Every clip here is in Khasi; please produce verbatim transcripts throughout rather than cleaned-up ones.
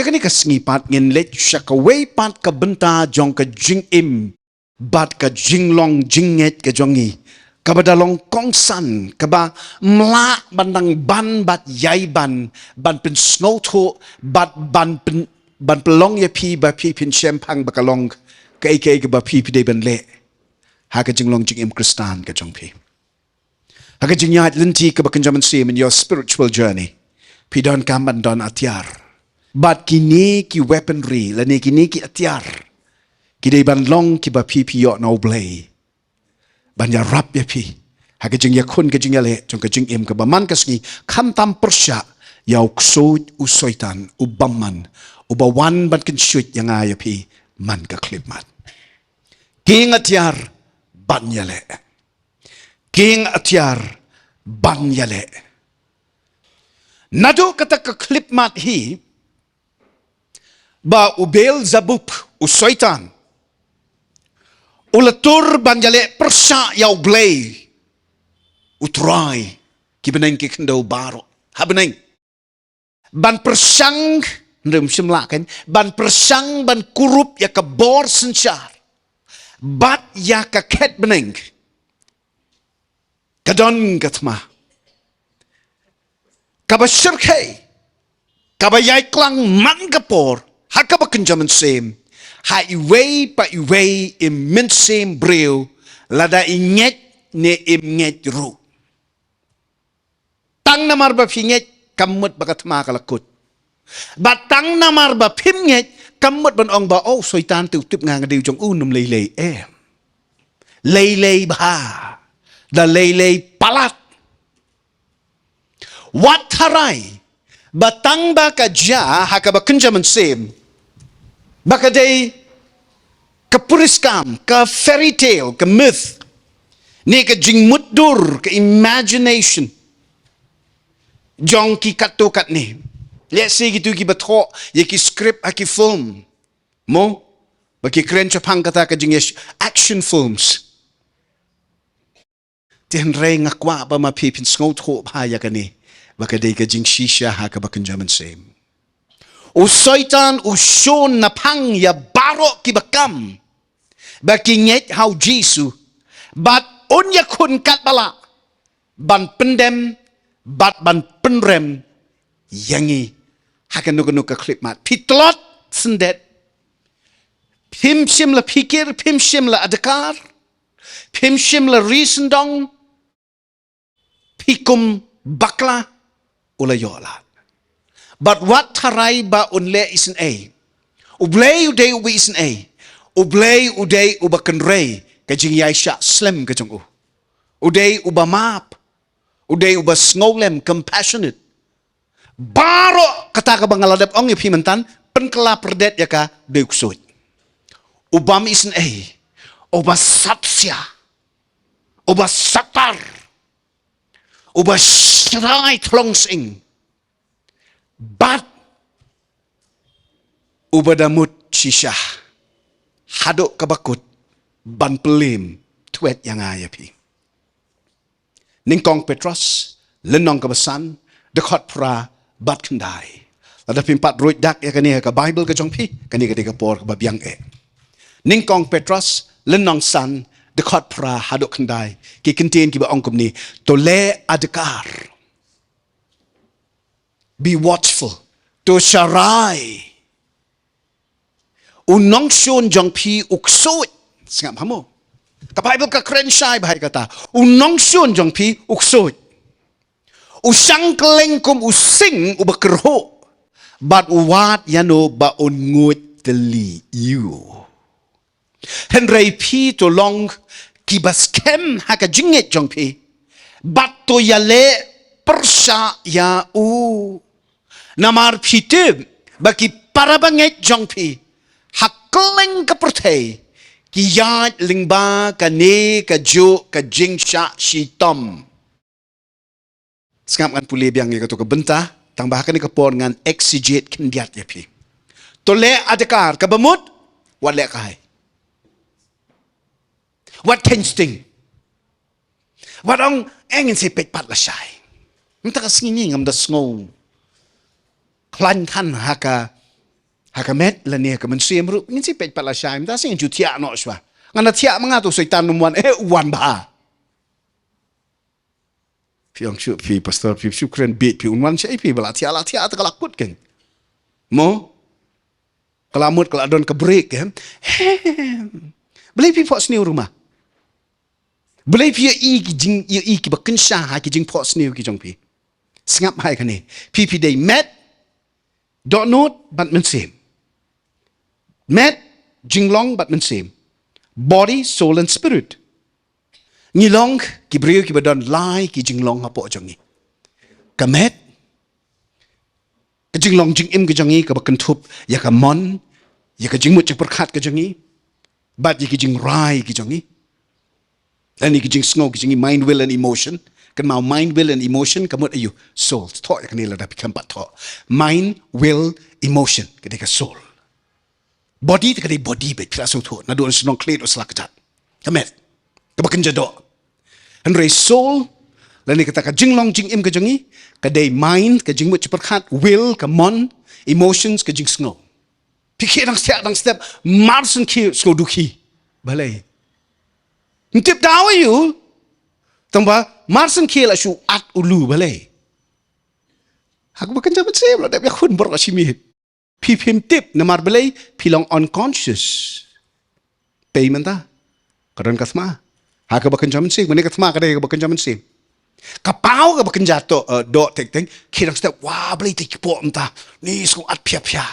Kane ka sngi pat ngin leit sha kawei pat ka bynta jong ka jingim bad ka jinglong jingngeit ka jong ngi, kaba da long kongsan, kaba ym lah ban dang ban bad ïai ban, ban pynsngewthuh bad ban pyn, ban pynlong ïa phi ba phi phin shemphang ba ka long kaei kaei kaba phi phi dei ban leh ha ka jinglong jingim Khristan ka jong phi. Ha ka jingïaid lynti kaba kynja mynsiem, in your spiritual journey, phi donkam ban don atiar. Bad kine ki weaponry lane kine ki atiar ki dei ban long kiba phi phi ïoh na U Blei ban ïarap ïa phi ha ka jingïakhun ka jingïaleh jong ka jingim kaba man ka sngi, khamtam pyrshah ïa u ksuid u Soitan u bymman, uba wan ban kynshuid ïa nga ïa phi man ka khyllipmat. Kieng atiar ban ïaleh. Kieng atiar ban ïaleh. Naduh kata ka khyllipmat hi, ba u Beelzebub, u Soitan, u la tur ban ïaleh pyrshah ïa U Blei U Trai, ki bneng ki khyndew baroh ha bneng. Ban pyrshang, hynrei ym shym lah kan, ban pyrshang ban kurup ïa ka bor synshar bad ïa ka khet bneng, ka don ka thma kaba shyrkhei, kaba ïai klang man ka por ha kaba kynja mynsiem ha iwei pa iwei i mynsiem briew, lada i ngeit ne im ngeit ruh. Tang namar ba phi ngeit kam mut ba ka thma ka la kut. Bad tang namar ba phim ngeit kam mut ban ong ba, oh, Soitan te u tip nga nga dei u jong u, nym lei lei em. Lei lei bha. Da lei lei palat. Wat tharai ba tang ba ka jia ha kaba kynja mynsiem, ba ka dei ka puriskam, ka fairy tale, ka myth, ne ka jingmutdur, ka imagination jong ki katto katne. Lehse kito kiba thoh ïa ki script ha ki film, mo, ba ki kren shaphang kata ka jingïa action films. Te hynrei nga kwah ba ma phi phin sngewthuh bha ïa kane, ba ka dei ka jingshisha ha kaba kynja mynsiem. U Soitan u shun naphang ïa baroh kiba kam ba ki ngeit ha U Jisu, bad un ïakhun katba lah ban pyndem bad ban pynrem ïa ngi ha kano kano ka khyllipmat. Phi tlot syndet, phim shym la phikir, phim shym la adkar, phim shym la ri syndong, phi kum bakla, u la ïoh lad. Bad wat tharai ba un leh isynei, U Blei u dei uba isynei. U Blei u dei uba kynrei ka jingïaishah slem ka jong u. U dei uba map. U dei uba sngewlem, compassionate. Baroh kata kaba nga la dep ong ïa phi myntan, pynkylla pyrdet ïa ka, dei u ksuid. U bym isynei, uba satsia, uba satar, uba shrai thlong sying, bad uba da mut shisha haduh kaba kut ban pynlem thwet ïa nga ïa phi. Nyngkong Petros, lynnong kaba san, dkhot phra bad khyndai. Lada phim pat ruh dak ïa kane ha ka Baibl ka jong phi, kane ka dei ka por kaba biang eh. Nyngkong Petros, lynnong san, dkhot phra haduh khyndai. Ki kyntien kiba ong kumne, to leh adkar. Be watchful. To sharai. U nongshun jong phi u ksuid. Sngap ha mo. Ka Baibl ka kren shai bha ïa kata. U nongshun jong phi u ksuid. U shang kylleng kum u sing uba kyrhuh. Bad u wad ïano ba un nguid tylli ïa u. Hynrei phi to long kiba skhem ha ka jingngeit jong phi, bad to ïaleh pyrshah ïa u. Namar phi tip ba ki para bangeit jong phi ha kylleng ka pyrthei ki ïaid lyngba kane kajuh ka jingshah shitom. Sngap, ngan pule biang ïa kato ka bynta, tang ba ha kane ka por ngan exegete khyndiat ïa phi. To leh adkar, kaba mut, wat lehkai. Wat kheiñ sting. Wat ong, eh, ngin sa peit pat lashai. Mynta ka sngi ngam da sngew khlaiñ than ha ka Ha ka met lane ha ka mynsiem ruh ngin sa peit pat lashai mynta, sa ngin ju thiah noh shuwa. Ngan da thiah ma nga, to Soitan um wan, eh, u wan bha. Phi ong shuh phi, pastor, phi shu kren bieit, phi un wan shaei phi ba la thiah, la thiah te ka la kut keiñ. Mo? Ka la mut ka la don ka break, eh? Hem. Balei phi phohsniew ruh ma? Balei phi ïohi ki jing, ïohi kiba kynsha ha ki jingphohsniew ki jong phi? Sngap ha kane. Phi phi dei met, dohnud bad mynsiem. Met, jinglong bad mynsiem. Body, soul and spirit. Ngi long ki briew kiba don lai ki jinglong hapoh jong ngi. Ka met, ka jinglong jingim ka jong ngi kaba kynthup ïa ka mon, ïa ka jingmut jingpyrkhat ka jong ngi, bad ïa ki jingrai ki jong ngi. Lane ki jingsngew ki jong ngi, mind, will and emotion. Kynmaw, mind, will and emotion ka mut aïu? Soul. Thoh ïa kane lada phi khlem pat thoh. Mind, will, emotion, ka dei ka soul. Body te ka dei body beit, phi la sngewthuh, naduh shnong khlieh haduh sla kjat. Ka met, kaba kynja doh. Hynrei soul, lane kata ka jinglong jingim ka jong ngi, ka dei mind, ka jingmut jingpyrkhat, will, ka mon, emotions, ka jingsngew. Phi khie dang step, dang step, mar shen khie sngew dukhi. Balei? Ym tip daw aïu. Tangba mar shen khie la shu at u lu, balei? Ha kaba kynja mynsiem, la dep ïakhun baroh shi miet. Phi phim tip namar balei? Phi long unconscious. Peit mynta, ka don ka thma ha kaba kynja mynsiem. Mane ka thma ka dei kaba kynja mynsiem. Ka paw kaba kynja to, eh, doh teng teng, khie dang step, wa balei te ki poh mynta, ni sngew at phia phia.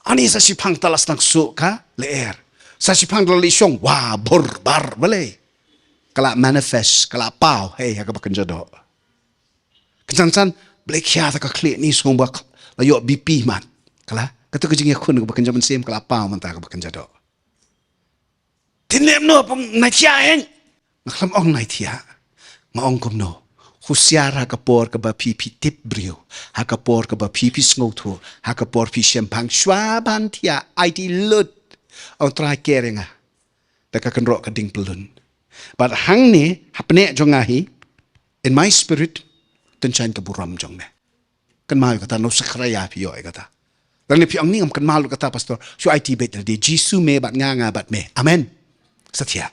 Ani sa shiphang te la sdang suh ka lyer. Sa shiphang te la leit shong, wa bur bar, balei? Ka la manifest, ka la paw, hei, ha kaba kynja doh. Kynsan san, balei khia te ka khlieh, ni sngew ba la ïoh B P mat. Ka la, kato ka jingïakhun kaba kynja mynsiem ka la paw mynta kaba kynja doh. Te lem noh pang nai thiah eng. Nga khlem ong nai thiah. Nga ong kumno? Husiar ha ka por kaba phi phi tip briew, ha ka por kaba phi phi sngewthuh, ha ka por phi shemphang, shuwa ban thiah, aiti lut. Ong Trai, ker ïa nga da ka kynroh ka ding pyllun. Bad hangne hapdeng jong nga hi, in my spirit, tynshaiñ ka burom jong me. Kynmaw ïa kata, na u Sakharaïa phi ïoh ïa kata. Lane phi ong, ni ngam kynmaw lut kata, pastor. Shu aiti beit lade, Jisu me bad nga, nga bad me. Amen. Sa thiah.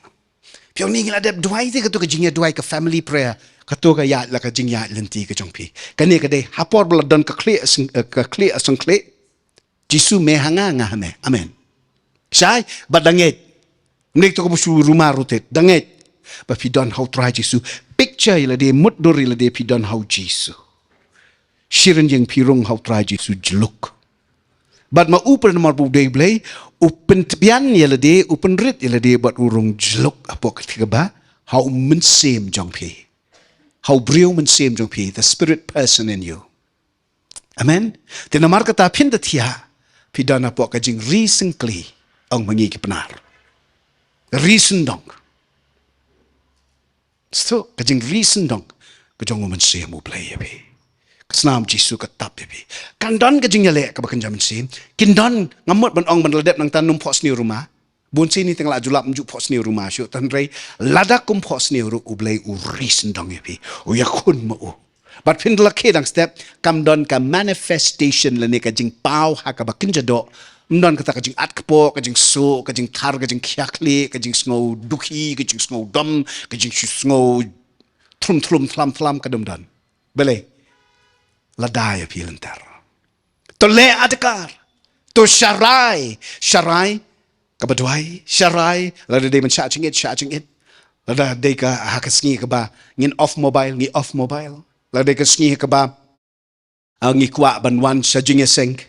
Phi ong, ni ngi la dep duwai te, kato ka jingïaduwai ka family prayer, kato ka ïaid la ka jingïaid lynti ka jong phi. Kane ka dei ha por ba la don ka khlieh seng-, eh, ka khlieh seng khlieh. Jisu me ha nga, nga ha me. Amen. Shai, bad da ngeit. Mne to kaba shu ruma rutet, da ngeit ba phi don ha u Trai Jisu. Picture ïa lade, mutdur ïa lade phi don ha u Jisu. Shi rynïeng phi rung ha u Trai Jisu jluk. Bad ma u pynmar ba u dei Blei, u pyntbian ïa lade, u pynrit ïa lade bad u rung jluk hapoh ka kti kaba ha u mynsiem jong phi. Ha u briew mynsiem jong phi, the spirit person in you. Amen. Te namar kata phin da thiah, phi don hapoh ka jingri syngkli, ong ma ngi ki Pnar. Ri syndong. Sto, ka jingri syndong ka jong u Mynsiem u Blei ïa phi. Ka snam Jisu ka tap ïa phi. Kan don ka jingïaleh kaba kynja mynsiem. Kin don, ngam mut ban ong ban la dep nangta nym phohsniew ruh ma. Bun sien te nga la ju lap ym ju phohsniew ruh ma shuh, hynrei lada kum phohsniew ruh u Blei u ri syndong ïa phi. U ïakhun ma u. Bad phin da la khie dang step, kam don ka manifestation lane ka jingpaw ha kaba kynja doh. Ym don kata ka jingat kpoh, ka jingsuh, ka jingthar, ka jingkhia khlieh, ka jingsngew dukhi, ka jingsngew dom, ka jingsngew thlum thlum thlam thlam, kam don. Balei? Lada ïa phi lynter. To leh adkar. To sharai. Sharai kaba duwai, sharai, lada dei ban shah jingit, shah jingit. Lada dei ka ha ka sngi kaba ngin off mobile, ngi off mobile. Lada dei ka sngi kaba, ah, ngi kwah ban wan sha jingïaseng.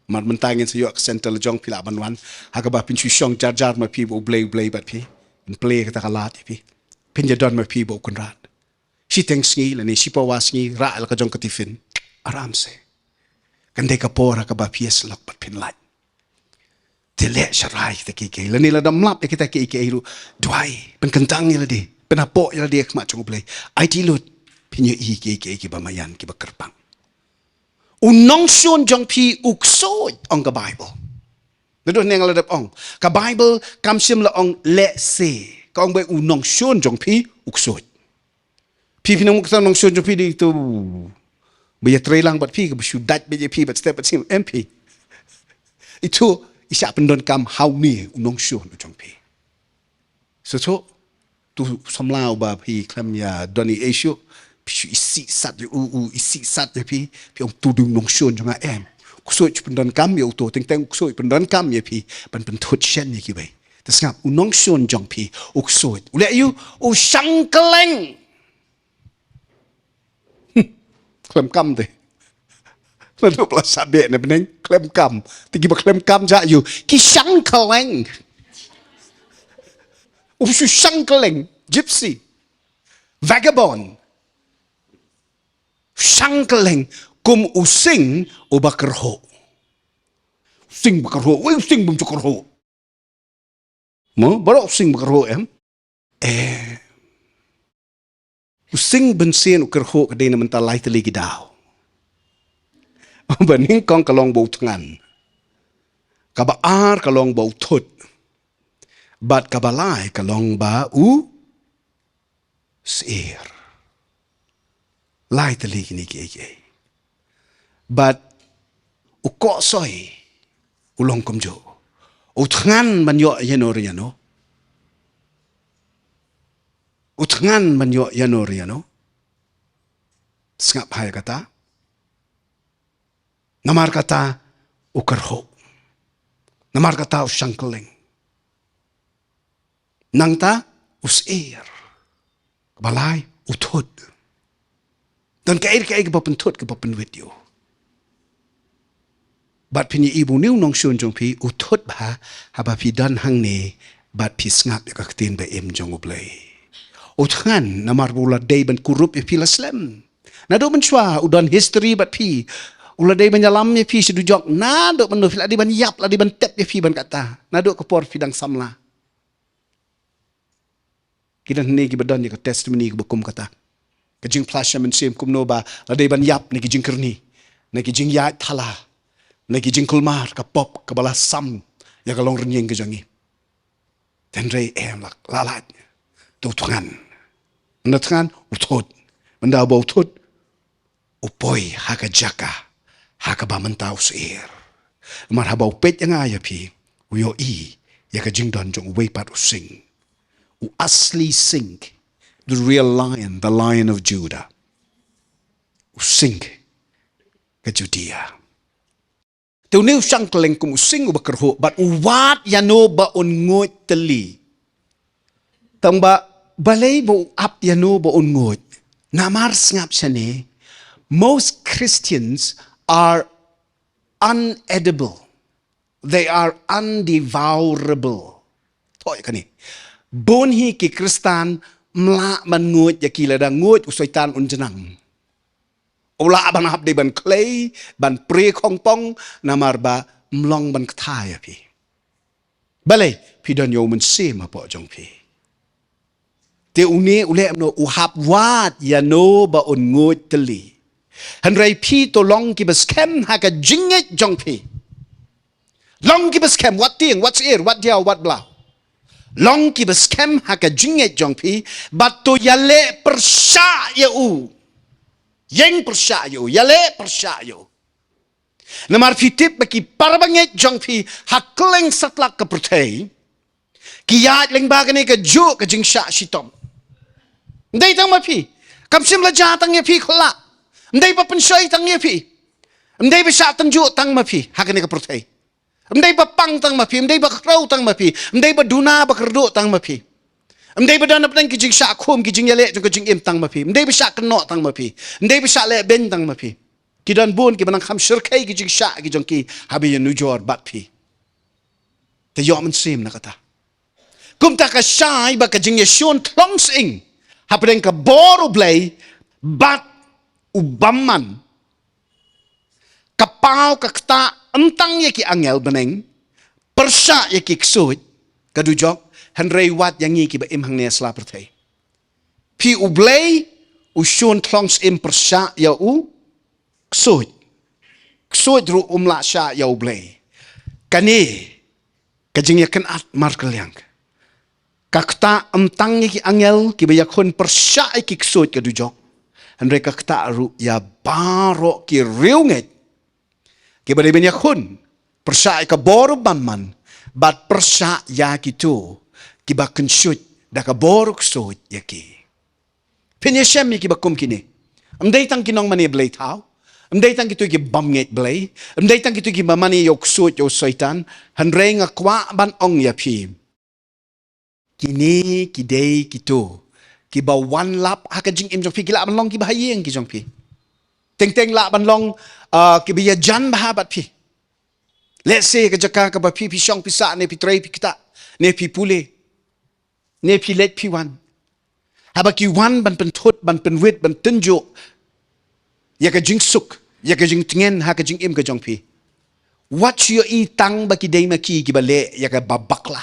Mar mynta ngin sa ïoh ka center la jong, phi lah ban wan. Ha kaba phin shu shong jar jar ma phi ba u Blei u Blei bad phi. Phin plie kata ka lad ïa phi. Phin ïadon ma phi ba u Kynrad. Shiteng sngi lane shipawa sngi, rah la ka jong ka tiffin. Aram se. Kan dei ka por ha kaba phi ïasyllok bad phin lait. Te leh sharai kita kiei kiei. Lane lada ym lap ïa kita kiei kiei ruh, duwai, pynkyntang ïa lade, pynhapoh ïa lade ha khmat jong u Blei. Aiti lut, phin ïohi kiei kiei kiba maïan, kiba kyrpang. U nongshun jong phi u ksuid, ong ka Baibl. Naduh hangne nga la dep ong, ka Baibl kam shym la ong leh se. Ka ong ba u nongshun jong phi u ksuid. Phi, phi nang mut kata u nongshun jong phi dei uto ba ïatrei lang bad phi, kaba shu dait beit ïa phi bad step bad sien, em phi? Ito, i shah pyndonkam ha une u nongshun u jong phi. Sngewthuh, uto u samla uba phi khlem ïa don ei ei shuh, phi shu isih sat ïa u, u isih sat ïa phi, phi ong uto u dei u nongshun jong nga, em. U ksuid u pyndonkam ïa uto, teng teng u ksuid u pyndonkam ïa phi ban pynthut shen ïa kiwei. Te sngap, u nongshun jong phi, u ksuid u leh ïa u, u shang kylleng. Khlem kam te. Naduh ba la shah beh na bneng, khlem kam. Te kiba khlem kam, jia ïa u, ki shang kylleng. U shu shang kylleng, gypsy, vagabond. Shang kylleng kum u sing uba kyrhuh. U sing ba kyrhuh, wei, u sing bym ju kyrhuh. Mo, baroh u sing ba kyrhuh, em? Eh. U sing bynsin u kyrhuh ka dei na mynta lai tylli ki daw. Ba nyngkong ka long ba u thngan. Kaba ar ka long ba u thut. Bad kaba lai ka long ba u syier. Lai tylli kine kiei kiei. Bad u koksoi u long kumjuh. U thngan ban ïoh ïano re ïano. U thngan ban ïoh ïano re ïano. Sngap ha ïa kata. Namar kata u kyrhuh. Namar kata u shang kylleng. Nangta u syier. Kaba lai u thut. Don kaei kaei kaba pynthut kaba pynwit ïa u. Bad phin ïohi ba une u nongshun jong phi u thut bha haba phi don hangne bad phi sngap ïa ka ktien ba im jong U Blei. U thngan namar ba u la dei ban kurup ïa phi la slem. Naduh mynshuwa u don history bad phi. U la dei ban ïalam ïa phi sha dujok naduh mynno, phi la dei ban ïap, la dei ban tep ïa phi ban kata. Naduh ka por phi dang samla. Ki don hangne kiba don ïa ka testimony kaba kum kata. Ka jingphla sha mynsiem kumno ba la dei ban ïap na ki jingkyrni, na ki jingïaid thala, na ki jingkulmar, ka pop kaba la sam ïa ka longrynïeng ka jong ngi. Hynrei em, la, la lait. Te u thngan. Mynta thngan u thut. Mynta ba u thut u poi ha ka jaka ha kaba mynta u syier. Namar haba u peit ïa nga ïa phi, u ïohi ïa ka jingdon jong uwei pat u sing. U asli sing. The real lion, the lion of Judah. U sing ka Judea. Te une u shang kylleng kum u sing uba kyrhuh bad u wad ïano ba un nguid tylli. Tang ba balei ba u ap ïano ba un nguid? Namar sngap shane, most Christians are unedible. They are undevourable. Thoh ïa kane. Bun hi ki Khristan ym lah ban nguid ïa ki, lada nguid u Soitan un jnang. U lah ban hap dei ban khlei, ban prie khongpong, namar ba ym long ban kthai ïa phi. Balei, phi don ïa u Mynsiem hapoh jong phi. Te une u leh kumno, u hap wad ïano ba un nguid tylli. Hynrei phi to long kiba skhem ha ka jingngeit jong phi. Long kiba skhem, wat tieng, wat syier, wat diaw, wat blaw. Long kiba skhem ha ka jingngeit jong phi, bad to ïaleh pyrshah ïa u. Ïeng pyrshah ïa u, ïaleh pyrshah ïa u. Namar phi tip ba ki para bangeit jong phi ha kylleng satlak ka pyrthei ki ïaid lyngba kane kajuh ka jingshah shitom. Ym dei tang ma phi. Kam shym la jia tang ïa phi khlem. Ym dei ba pynshoi tang ïa phi. Ym dei ba shah tang juh tang ma phi ha kane ka pyrthei. Ym dei ba pang tang ma phi, ym dei ba khrew tang ma phi, ym dei ba duna ba kyrduh tang ma phi. Ym dei ba don hapdeng ki jingshah khum, ki jingïaleh jong ka jingim tang ma phi. Ym dei ba shah kynnoh tang ma phi. Ym dei ba shah leh beiñ tang ma phi. Ki don bun kiba nang kham shyrkhei ki jingshah ki jong ki haba ïanujor bad phi. Te ïoh mynsiem na kata. Kumta ka shai ba ka jingïashun tlong sying hapdeng ka bor U Blei bad u bymman. Ka paw ka ktah ym tang ïa ki angel bneng, pyrshah ïa ki ksuid ka dujok, hynrei wat ïa ngi kiba im hangne ha sla pyrthei. Phi, U Blei u shun tlong syiem pyrshah ïa u ksuid. Ksuid ruh um lah shah ïa U Blei. Kane ka jingïakynad markylliang. Ka ktah ym tang ïa ki angel kiba ïakhun pyrshah ïa ki ksuid ka dujok, hynrei ka ktah ruh ïa baroh ki riewngeit kiba dei ban ïakhun Pyrshah ïa ka bor u bymman, bad pyrshah ïa kito kiba kynshuid da ka bor u ksuid ïa ki. Phin ïashem ïa kiba kum kine. Ym dei tang ki nongmane blei thaw. Ym dei tang kito ki bym ngeit blei. Ym dei tang kito kiba mane ïa u ksuid ïa u soitan. Hynrei nga kwah ban ong ïa phi, kine ki dei kito kiba wan lap ha ka jingim jong phi, ki lah ban long kiba ha ïing ki jong phi. Teng teng lah ban long, ah, kiba ïajan bha bad phi. Let's say ka jaka kaba phi, phi shong phi sah, ne phi trei phi ktah, ne phi pule, ne phi leit phi wan. Haba ki wan ban pynthut, ban pynwit, ban tynjuh ïa ka jingsuk, ïa ka jingtngen ha ka jingim ka jong phi, wat shu ïohi tang ba ki dei ma ki kiba leh ïa kaba bakla.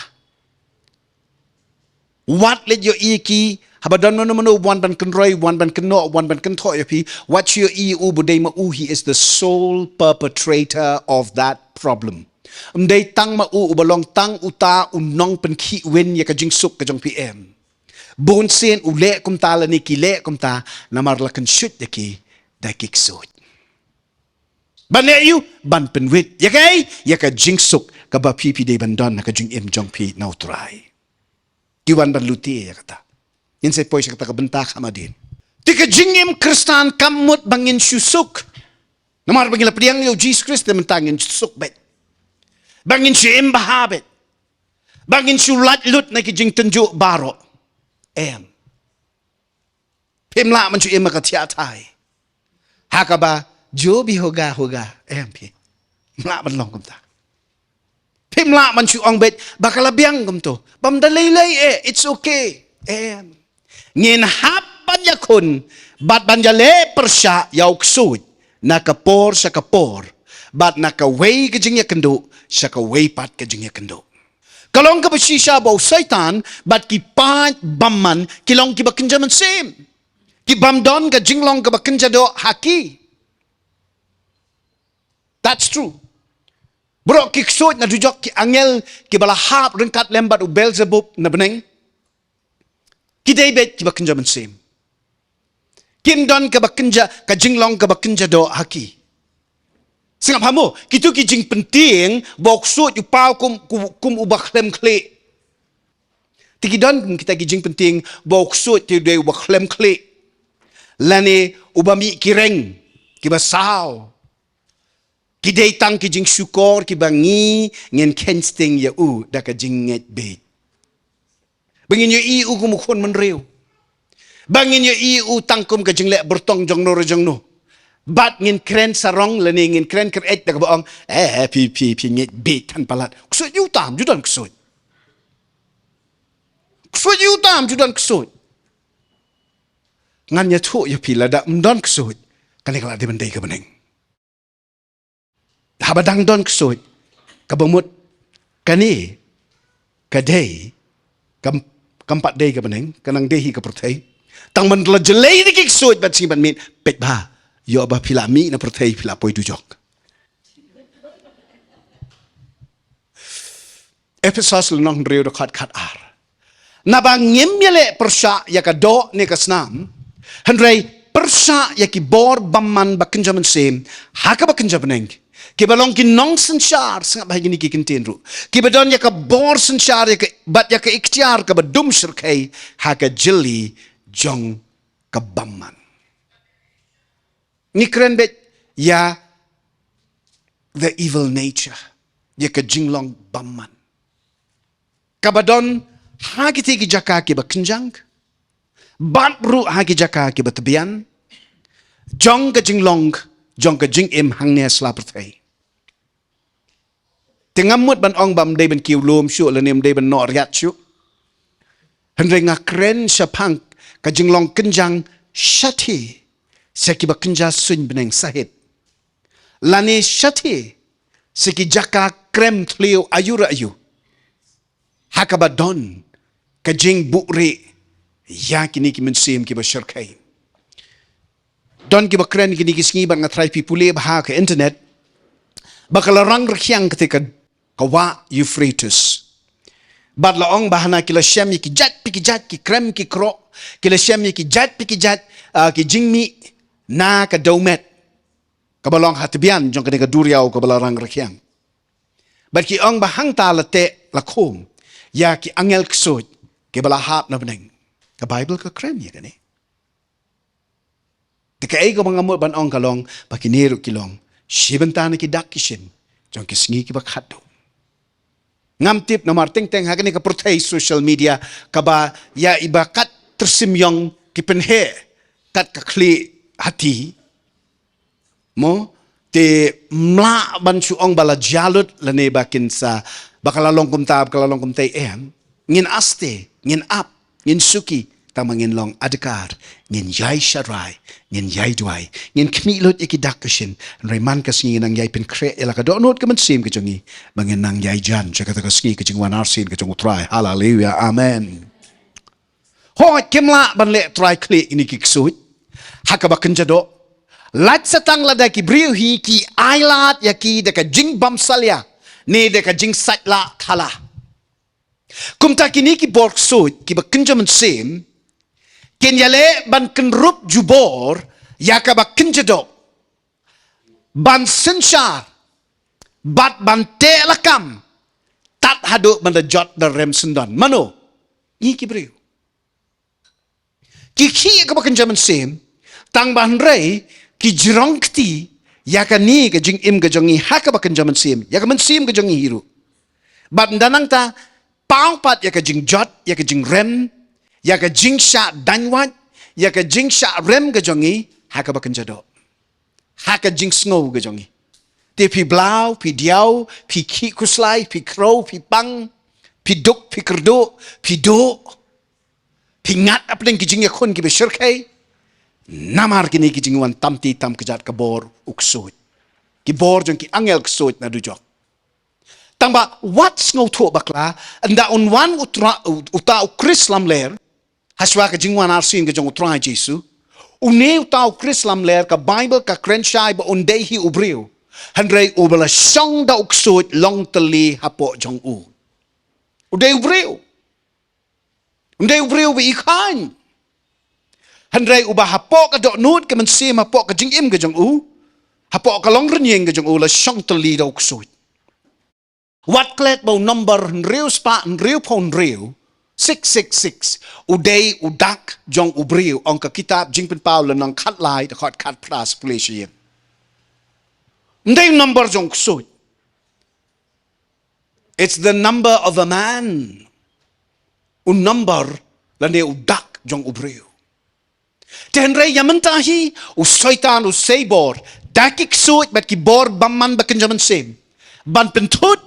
Wat leit ïohi ki, haba don mano mano wan ban kynroi, wan ban kynnoh, wan ban kynthoh ïa phi, wat shu ïohi u ba dei ma u, he is the sole perpetrator of that problem. Ym dei tang ma u, uba long tang uta u nongpynkhih win ïa ka jingsuk ka jong phi, em. Bun sien u leh kumta lane ki leh kumta, namar la kynshuid ïa ki da ki ksuid. Ban leh aïu? Ban pynwit ïa kaei? Ïa ka jingsuk kaba phi, phi dei ban don ha ka jingim jong phi na u Trai. Ki wan ban lute ïa kata. Ngin sa poi sha kata ka bynta kham hadien. Te ka jingim Khristan kam mut ba ngin shu suk. Namar ba ngi la pdiang ïa u Jisu Khrist, te mynta ngin shu suk beit. Ba ngin shu im bha beit. Ba ngin shu lait lut na ki jingtynjuh baroh. Em. Phim lah ban shu im ha ka thiah thai ha kaba jo bhi hoga hoga, em phi. Phim lah ban long kumta. Phim lah ban shu ong beit ba ka la biang kumto. Bym da lei lei eh, it's okay. Em. Ngin hap ban ïakhun bad ban ïaleh pyrshah ïa u ksuid na ka por sha ka por, bad na kawei ka jingïakynduh sha kawei pat ka jingïakynduh. Ka long kaba shisha ba u Soitan bad ki paid bymman ki long kiba kynja mynsiem. Ki bym don ka jinglong kaba kynja doh ha ki. That's true. Baroh ki ksuid na dujok, ki angel kiba la hap ryngkat lem bad u Beelzebub na bneng, ki dei beit kiba kynja mynsiem. Kim don kaba kynja, ka jinglong kaba kynja doh ha ki. Sngap ha mo, kito ki jingpyntieng ba u ksuid u paw kum, kum, kum uba khlem khlieh. Te ki don kita ki jingpyntieng ba u ksuid te u dei uba khlem khlieh, lane uba mih ki reng kiba saw. Ki dei tang ki jingshukor kiba ngi, ngin kheiñ sting ïa u da ka jingngeit beit. Ba ngin ïohi u kum u khun mynriew. Ba ngin ïohi u tang kum ka jingleh byrtong jongno re jongno. Bad ngin kren sarong lane ngin kren kyreit da kaba ong, eh, eh, phi, phi, phi ngeit beit than palat. Ksuid ïa u tam, ju don ksuid. Ksuid ïa u tam, ju don ksuid. Ngan ïathuh ïa phi, lada ym don ksuid, kane ka la dei ban dei ka bneng. Haba dang don ksuid, kaba mut kane ka dei, kam, kam pat dei ka bneng, ka nang dei hi ka pyrthei. Tang ban la jlei da ki ksuid bad sngi bad miet, peit bha. Ïoh ba phi la mih na pyrthei, phi la poi dujok. Ephesos lynnong hynriew dkhot khat ar. Naba ngim ïaleh pyrshah ïa ka doh ne ka snam, hynrei pyrshah ïa ki bor bymman ba kynja mynsiem ha kaba kynja bneng, kiba long ki nongsynshar, sngap bha ïa kine ki kyntien ruh, kiba don ïa ka bor synshar, ïa ka, bad ïa ka iktiar kaba dum shyrkhei ha ka jylli jong ka bymman. Ngi kren beit ïa the evil nature, ïa ka jinglong bymman, kaba don ha kitei ki jaka kiba kynjang, bad ruh ha ki jaka kiba tbian jong ka jinglong jong ka jingim hangne ha sla pyrthei. Te ngam mut ban ong ba ym dei ban kiew lum shuh lane ym dei ban noh riat shuh. Hynrei nga kren shaphang ka jinglong kynjang shathie sha kiba kynja suiñ bneng sahit, lane shathie sha ki jaka krem thliew aiu re aiu, ha kaba don ka jingbuhrieh ïa kine ki mynsiem kiba shyrkhei. Don kiba kren kine ki sngi bad nga tharai phi pule bha ha ka internet, ba ka la rang rkhiang kata ka, ka wah Euphrates. Bad la ong ba hana ki la shem ïa ki jait pa ki jait ki krem ki kroh, ki la shem ïa ki jait pa ki jait, ah, ki jingmih na ka dewmet kaba long ha tbian jong kane ka duriaw kaba la rang rkhiang. Bad ki ong ba hangta la teh la khum ïa ki angel ksuid kiba la hap na bneng. Ka Baibl ka kren ïa kane. Te kaei kaba nga mut ban ong ka long ba kine ruh ki long shi bynta na ki dak ki shin jong ki sngi kiba khatduh. Ngam tip namar teng teng ha kane ka pyrthei social media kaba ïa iba kat tyrsim ïong ki pynheh kat ka khlieh hati. Mo, te mlah ban shu ong ba la jia lut lane ba kin sa, ba ka la long kumta, ba ka la long kumta, em. Ngin aste, ngin ap, ngin suki, tang ba ngin long adkar, ngin ïai sharai, ngin ïai duwai, ngin khmih lut ïa ki dak ki shin, hynrei man ka sngi ngin nang ïai pynkhreh ïa la ka dohnud ka mynsiem ka jong ngi, ba ngin nang ïai jan sha kata ka sngi ka jingwan arsien ka jong U Trai. Haleluia. Amen. Hooid, kim lah ban leh trai khlieh ïa kine ki ksuid ha kaba kynja doh. Lait sa tang lada ki briew hi ki ailad ïa ki da ka jingbymsalia ne da ka jingsaitlah thala. Kumta kine ki bor ksuid kiba kynja mynsiem kin ïaleh ban kynrup jubor ïa kaba kynja doh, ban synshar bad ban teh lakam tad haduh ban da jot da rem syndon. Mano? Ngi ki briew. Ki khih ïa kaba kynja mynsiem, tang ba hynrei ki jrong kti ïa kane ka jingim ka jong ngi ha kaba kynja mynsiem, ïa ka mynsiem ka jong ngi hi ruh. Bad ynda nangta paw pat ïa ka jingjot, ïa ka jingrem, ïa ka jingshah daiñ wait, ïa ka jingshah rem ka jong ngi ha kaba kynja doh, ha ka jingsngew ka jong ngi. Te phi blaw, phi diaw, phi khih khuslai, phi khrew, phi pang, phi duk, phi kyrduh, phi duh, phi ngat hapdeng ki jingïakhun kiba shyrkhei. Namar kine ki jingwan tam ti tam kjat, ka bor u ksuid, ki bor jong ki angel ksuid na dujok. Tang ba wat sngewthuh bakla, ynda un wan u Tra-, u-, uta u Khrist lamler, hashwa ka jingwan arsien ka jong U Trai Jisu, une uta u Khrist lamler, ka Baibl ka kren shai ba un dei hi u briew, hynrei uba la shong da u ksuid long tylli hapoh jong u. U dei u briew. Um dei u briew uba i khaiñ. Hynrei uba hapoh ka dohnud ka mynsiem, hapoh ka jingim ka jong u, hapoh ka longrynïeng ka jong u la shong tylli da u ksuid. Wat klet ba u nombor hynriew spah hynriewphew hynriew, six six six, u dei u dak jong u briew, ong ka kitab Jingpynpaw lynnong khatlai, dkhot khatphra, sa pule sha ïing. Um dei u nombor jong u ksuid. It's the number of a man. U nombor lane u dak jong u briew. Te hynrei ïa mynta hi u Soitan u sei bor da ki ksuid bad ki bor bymman ba kynja mynsiem ban pynthut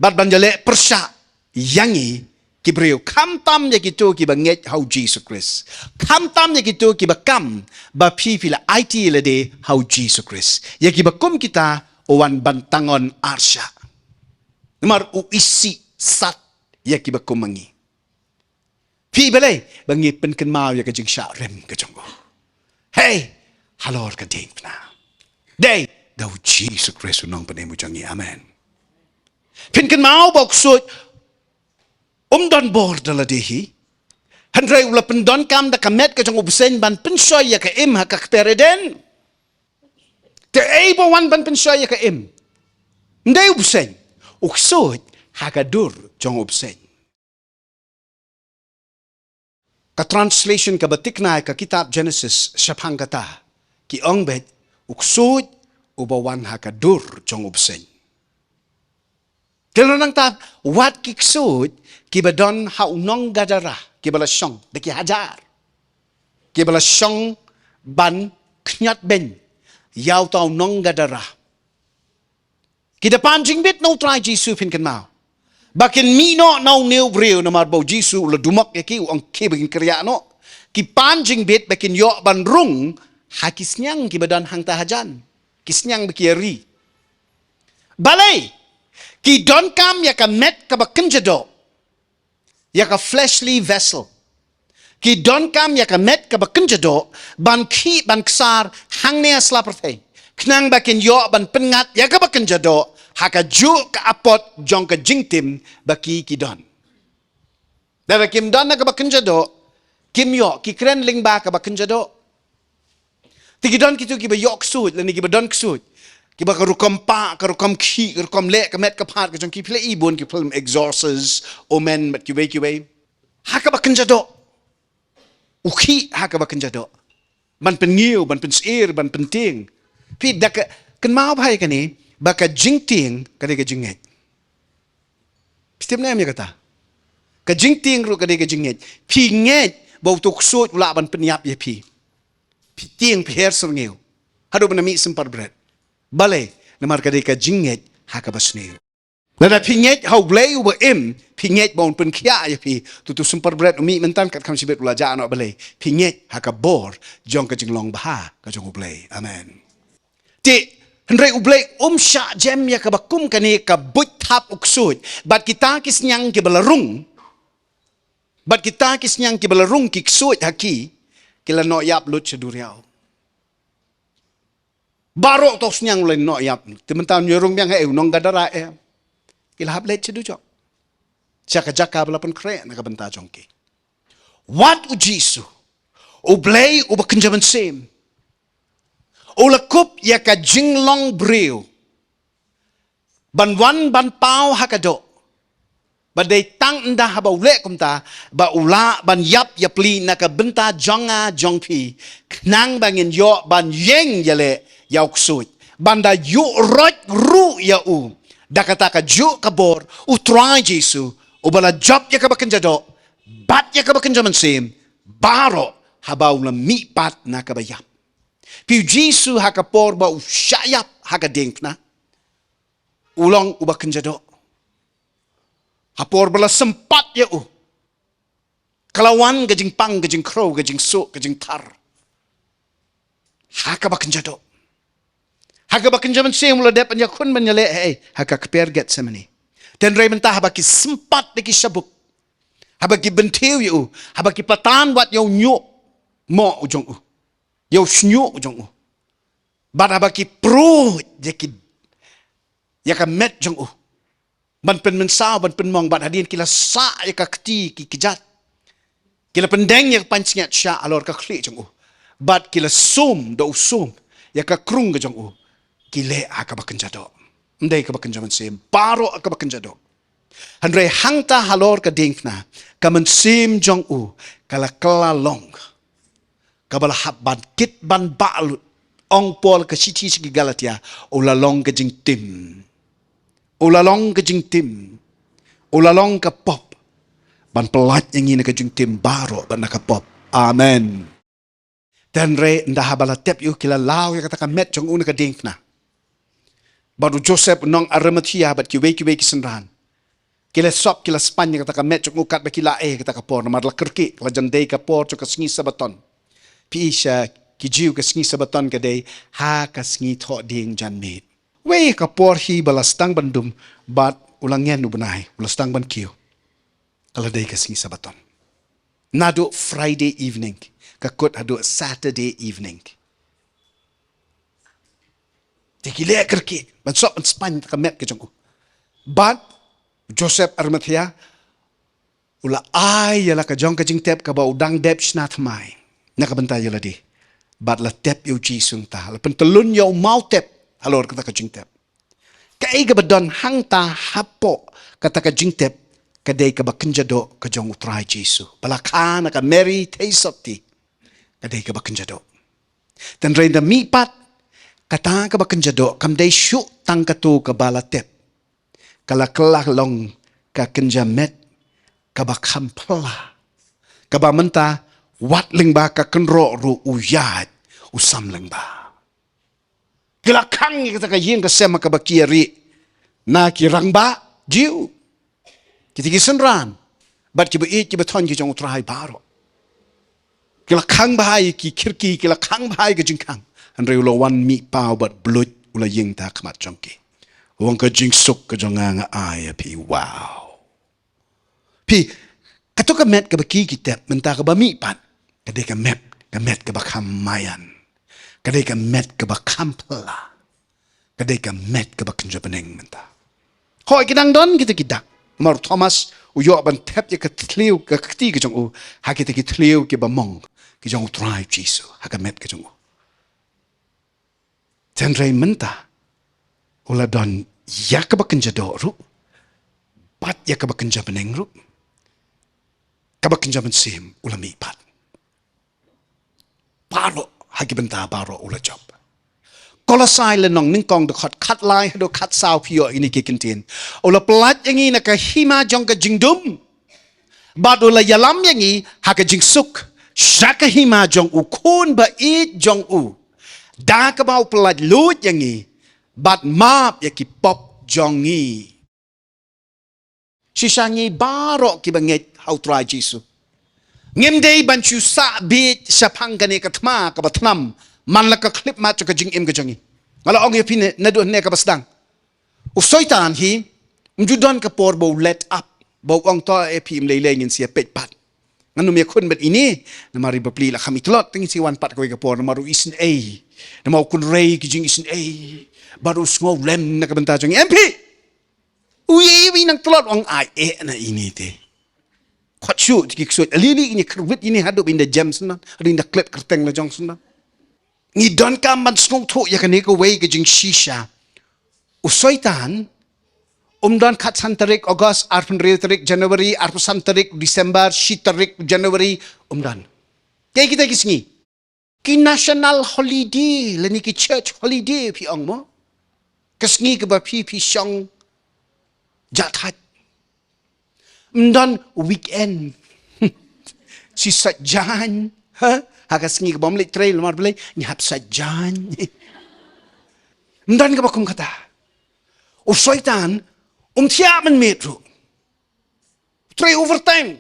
bad ban ïaleh pyrshah ïa ngi ki briew, khamtam ïa kito kiba ngeit ha u Jisu Khrist, khamtam ïa kito kiba kam ba phi phi la aiti lade ha u Jisu Khrist. Ïa kiba kum kita u wan ban tangon arshah. Namar u isih sat ïa kiba kum ma ngi. Phi balei? Ba ngi pynkynmaw ïa ka jingshah rem ka jong u. Hei, halor ka diengphna. Dei da u Jisu Khrist u nongpynim u jong ngi. Amen. Pynkynmaw ba u ksuid um don bor da lade hi. Hynrei u la pyndonkam da ka met ka jong u bseiñ ban pynshoi ïa ka im ha ka kper Eden. Te ei ba wan ban pynshoi ïa ka im? Ym dei u bseiñ, u ksuid ha ka dur jong u bseiñ. Ka translation kaba thikna ïa ka kitab Genesis shaphang kata, ki ong beit u ksuid uba wan ha ka dur jong u bseiñ. Te nangta wat ki ksuid kiba don ha u nong Gadara, kiba la shong da ki hajar, kiba la shong ban khñiot beiñ ïa uta u nong Gadara. Ki da pan jingbit na u Trai Jisu, phin kynmaw, ba kin mih noh na une u briew, namar ba u Jisu u la dumok ïa ki, u ong kiba kin kyrïah noh. Ki pan jingbit ba kin ïoh ban rung ha ki sniang kiba don hangta hajan, ki sniang ba ki ri. Balei? Ki donkam ïa ka met kaba kynja doh, ïa ka fleshly vessel. Ki donkam ïa ka met kaba kynja doh ban khih ban ksar hangne ha sla pyrthei, khnang ba kin ïoh ban pynngat ïa kaba kynja doh ha kajuh ka apot jong ka jingtim ba ki ki don. Lada kim don na kaba kynja doh, kim ïoh, ki kren lyngba kaba kynja doh. Te ki don kito kiba ïoh ksuid lane kiba don ksuid, Kiba ka rukom pah, ka rukom khih, ka rukom leh ka met ka phad ka jong ki, phi la i bun ki film Exorcist, Omen, bad kiwei kiwei. Ha kaba kynja doh. U khih ha kaba kynja doh. Ban pynkiew, ban pynsyier, ban pyntieng. Phi da ka, kynmaw bha ïa kane, ba ka jingtieng ka dei ka jingngeit. Phi tip ne em ïa kata? Ka jingtieng ruh ka dei ka jingngeit. Phi ngeit ba uto u ksuid u lah ban pynïap ïa phi. Phi tieng, phi her syrngiew. Haduh ban da mih sympat bret. Balei? Namar ka dei ka jingngeit ha kaba sniew. Lada phi ngeit ha U Blei uba im, phi ngeit ba un pynkhiah ïa phi, to uto u sympat bret u mih mynta kat kham shibit u la jah noh balei. Phi ngeit ha ka bor jong ka jinglong bha ka jong U Blei. Amen. Te, hynrei U Blei um shah jem ïa kaba kum kane ka buit thap u ksuid. Bad kita ki synñiang kiba la rung. Bad kita ki synñiang kiba la rung ki ksuid ha ki, ki la noh ïap lut sha duriaw. Baroh uto u synñiang u la noh ïap. Te mynta u nongrung biang ha, eh, u nong Gadara, eh. Ki la hap leit sha dujok. Sha ka jaka ba la pynkhreh na ka bynta jong ki. Wat U Jisu, U Blei uba kynja mynsiem, u la kup ïa ka jinglong briew ban wan ban paw ha ka doh. Ba dei tang ynda haba u leh kumta, ba u lah ban ïap ïapli na ka bynta jong nga jong phi, khnang ba ngin ïoh ban ïeng ïaleh ïa u ksuid, ban da ïuh roit ruh ïa u. Da kata ka juh ka bor U Trai Jisu, uba la jop ïa kaba kynja doh bad ïa kaba kynja mynsiem, baroh haba u la mihpat na kaba ïap. Phi, U Jisu ha ka por ba u shah ïap ha ka diengphna, u long uba kynja doh. Ha por ba la sympat ïa u, ka la wan ka jingpang, ka jingkhrew, ka jingsuk, ka jingthar. Ha kaba kynja doh. Ha kaba kynja mynsiem u la dep ban ïakhun ban ïaleh, eh, ha ka kper Gethsemane. Te hynrei mynta haba ki sympat da ki shabuk, haba ki bynthiew ïa u, haba ki patan wat ïa u ñiuh moh u jong u, ïa u shñiuh u jong u. Bad haba ki pruid ïa ki, ïa ka met jong u, ban pynmynsaw, ban pynmong, bad hadien ki la sah ïa ka kti ki kjat, ki la pyndeng ïa ka pansngiat shah halor ka khlieh jong u, bad ki la sum da u sum ïa ka krung ka jong u, ki leh ha kaba kynja doh. Ym dei kaba kynja mynsiem, baroh ha kaba kynja doh. Hynrei hangta halor ka diengphna, ka mynsiem jong u ka la kylla long, kaba la hap ban kit ban bah lut. Ong Paul ka shithi sha ki Galatia, u la long ka jingtim. U la long ka jingtim. U la long ka pop, ban pyllait ïa ngi na ka jingtim baroh bad na ka pop. Amen. Te hynrei ynda haba la tep ïa u, ki la law ïa kata ka met jong u na ka diengphna. Bad u Joseph u nong Arimathea bad kiwei kiwei ki synran, ki la sop, ki la spaiñ ïa kata ka met jong u katba ki la ei ïa kata ka por, namar la kyrkieh, la jan dei ka por jong ka sngi Sabaton. Phi i sha ki Jiw ka sngi Sabaton ka dei ha ka sngi thoh dieng janmiet. Wei ka por hi ba la sdang ban dum, bad u la ngen u bnai, u la sdang ban kiew. Ka la dei ka sngi Sabaton. Naduh Friday evening, ka kut haduh Saturday evening. Te ki leh kyrkieh ban sop ban spaiñ ka met ka jong u. Bad Joseph Arimathea u la ai ïa la ka jong ka jingtep kaba u dang dep shna thymmai na ka bynta ïa lade. Bad la tep ïa u Jisu hangta, la pyntyllun ïa u maw tep halor kata ka jingtep. Kaei kaba don hangta hapoh kata ka jingtep, ka dei kaba kynja doh ka jong u Trai Jisu ba la kha na ka Mary Theisotti. Ka dei kaba kynja doh. Te hynrei ynda mihpat, kata kaba kynja doh kam dei shuh tang kato kaba la tep. Ka la kylla long ka kynja met kaba kham phylla, kaba mynta wat lyngba ka kynroh ruh u ïaid u sam lyngba. Ki la khang ïa kata ka ïing ka sem ha kaba ki ïa rieh na ki rangbah Jiw, kita ki synran bad kiba ïeit kiba thoiñ ki jong u Trai baroh. Ki la khang bha ïa ki khirki, ki la khang bha ïa ka jingkhang. Hynrei u la wan mih paw bad bluit, u la ïeng ha khmat jong ki. U ong, ka jingsuk ka jong nga nga ai ïa phi. Wow. Phi, kato ka met kaba ki ki tep mynta kaba mihpat, ka dei ka met, ka met kaba kham maïan, ka dei ka met kaba kham phylla, ka dei ka met kaba kynja bneng mynta. Hooid, ki dang don kita ki dak. Namar u Thomas u ïoh ban thep ïa ka thliew, ka kti ka jong u ha kita ki thliew kiba mong ki jong u Trai Jisu ha ka met ka jong u. Te hynrei mynta u la don ïa kaba kynja doh ruh, bad ïa kaba kynja bneng ruh, kaba kynja mynsiem u la mih pat. Baroh, ha ki bynta baroh u la jop. Kolosai lynnong nyngkong dkhot khatlai haduh khatsaw phi ïoh ïa kine ki kyntien. U la pyllait ïa ngi na ka hima jong ka jingdum, bad u la ïalam ïa ngi ha ka jingsuk sha ka hima jong u Khun ba ïeit jong u, da kaba u pyllait luid ïa ngi bad map ïa ki pop jong ngi. Shisha ngi baroh kiba ngeit ha u Trai Jisu, ngim dei ban shu sah bieit shaphang kane ka thma kaba thnam man la ka khyllipmat jong ka jingim ka jong ngi. Nga la ong ïa phi ne, naduh ne kaba sdang, u Soitan hi, um ju don ka por ba u let up, ba u ong to e phi, im lei lei, ngin sa ïa peit pat. Ngan ym ïakhun bad ine, namar i bapli la kham i tlot, te ngin sa ïa wan pat kawei ka por, namar u isynei, namar u kynrei ki jingisynei, bad u sngewlem na ka bynta jong ngi. Em phi, u ïa i nang tlot, ong ai eh na ine te. Khot shuh te ki ksuid, ali li ine kyrwit ine haduh ba in da jem sngewdon, haduh in da klet kyrteng la jong sngewdon. Ngi donkam ban sngewthuh ïa kane kawei ka jingshisha. U Soitan um don khatsan tarik August, arphew hynriew tarik January, arphew san tarik December, shi tarik January, um don. Kaei kita ki sngi? Ki national holiday lane ki church holiday phi ong mo? Ka sngi kaba phi, phi shong jah thait. Ym don weekend. Shi Saitjaiñ. Ha? Ha ka sngi kaba ym leit trei, lamar Blei ngi hap Saitjaiñ. Ym don kaba kum kata. U Soitan um thiah mynmiet ruh. U trei overtime.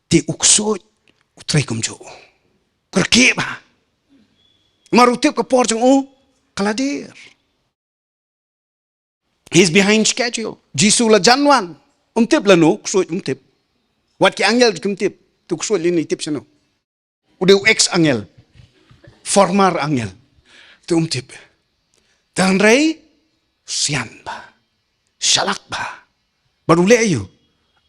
Te u ksuid u trei kumjuh. Kyrkieh bha. Namar u tip ka por jong u ka la dier. He's behind schedule. Jisu la jan wan. Um tip lano, u ksuid um tip. Wat ki angel kim tip. Te u ksuid lane i tip shano? U dei u ex angel, former angel. Te um tip. Te hynrei sian bha, shalak bha. Bad u leh aïu?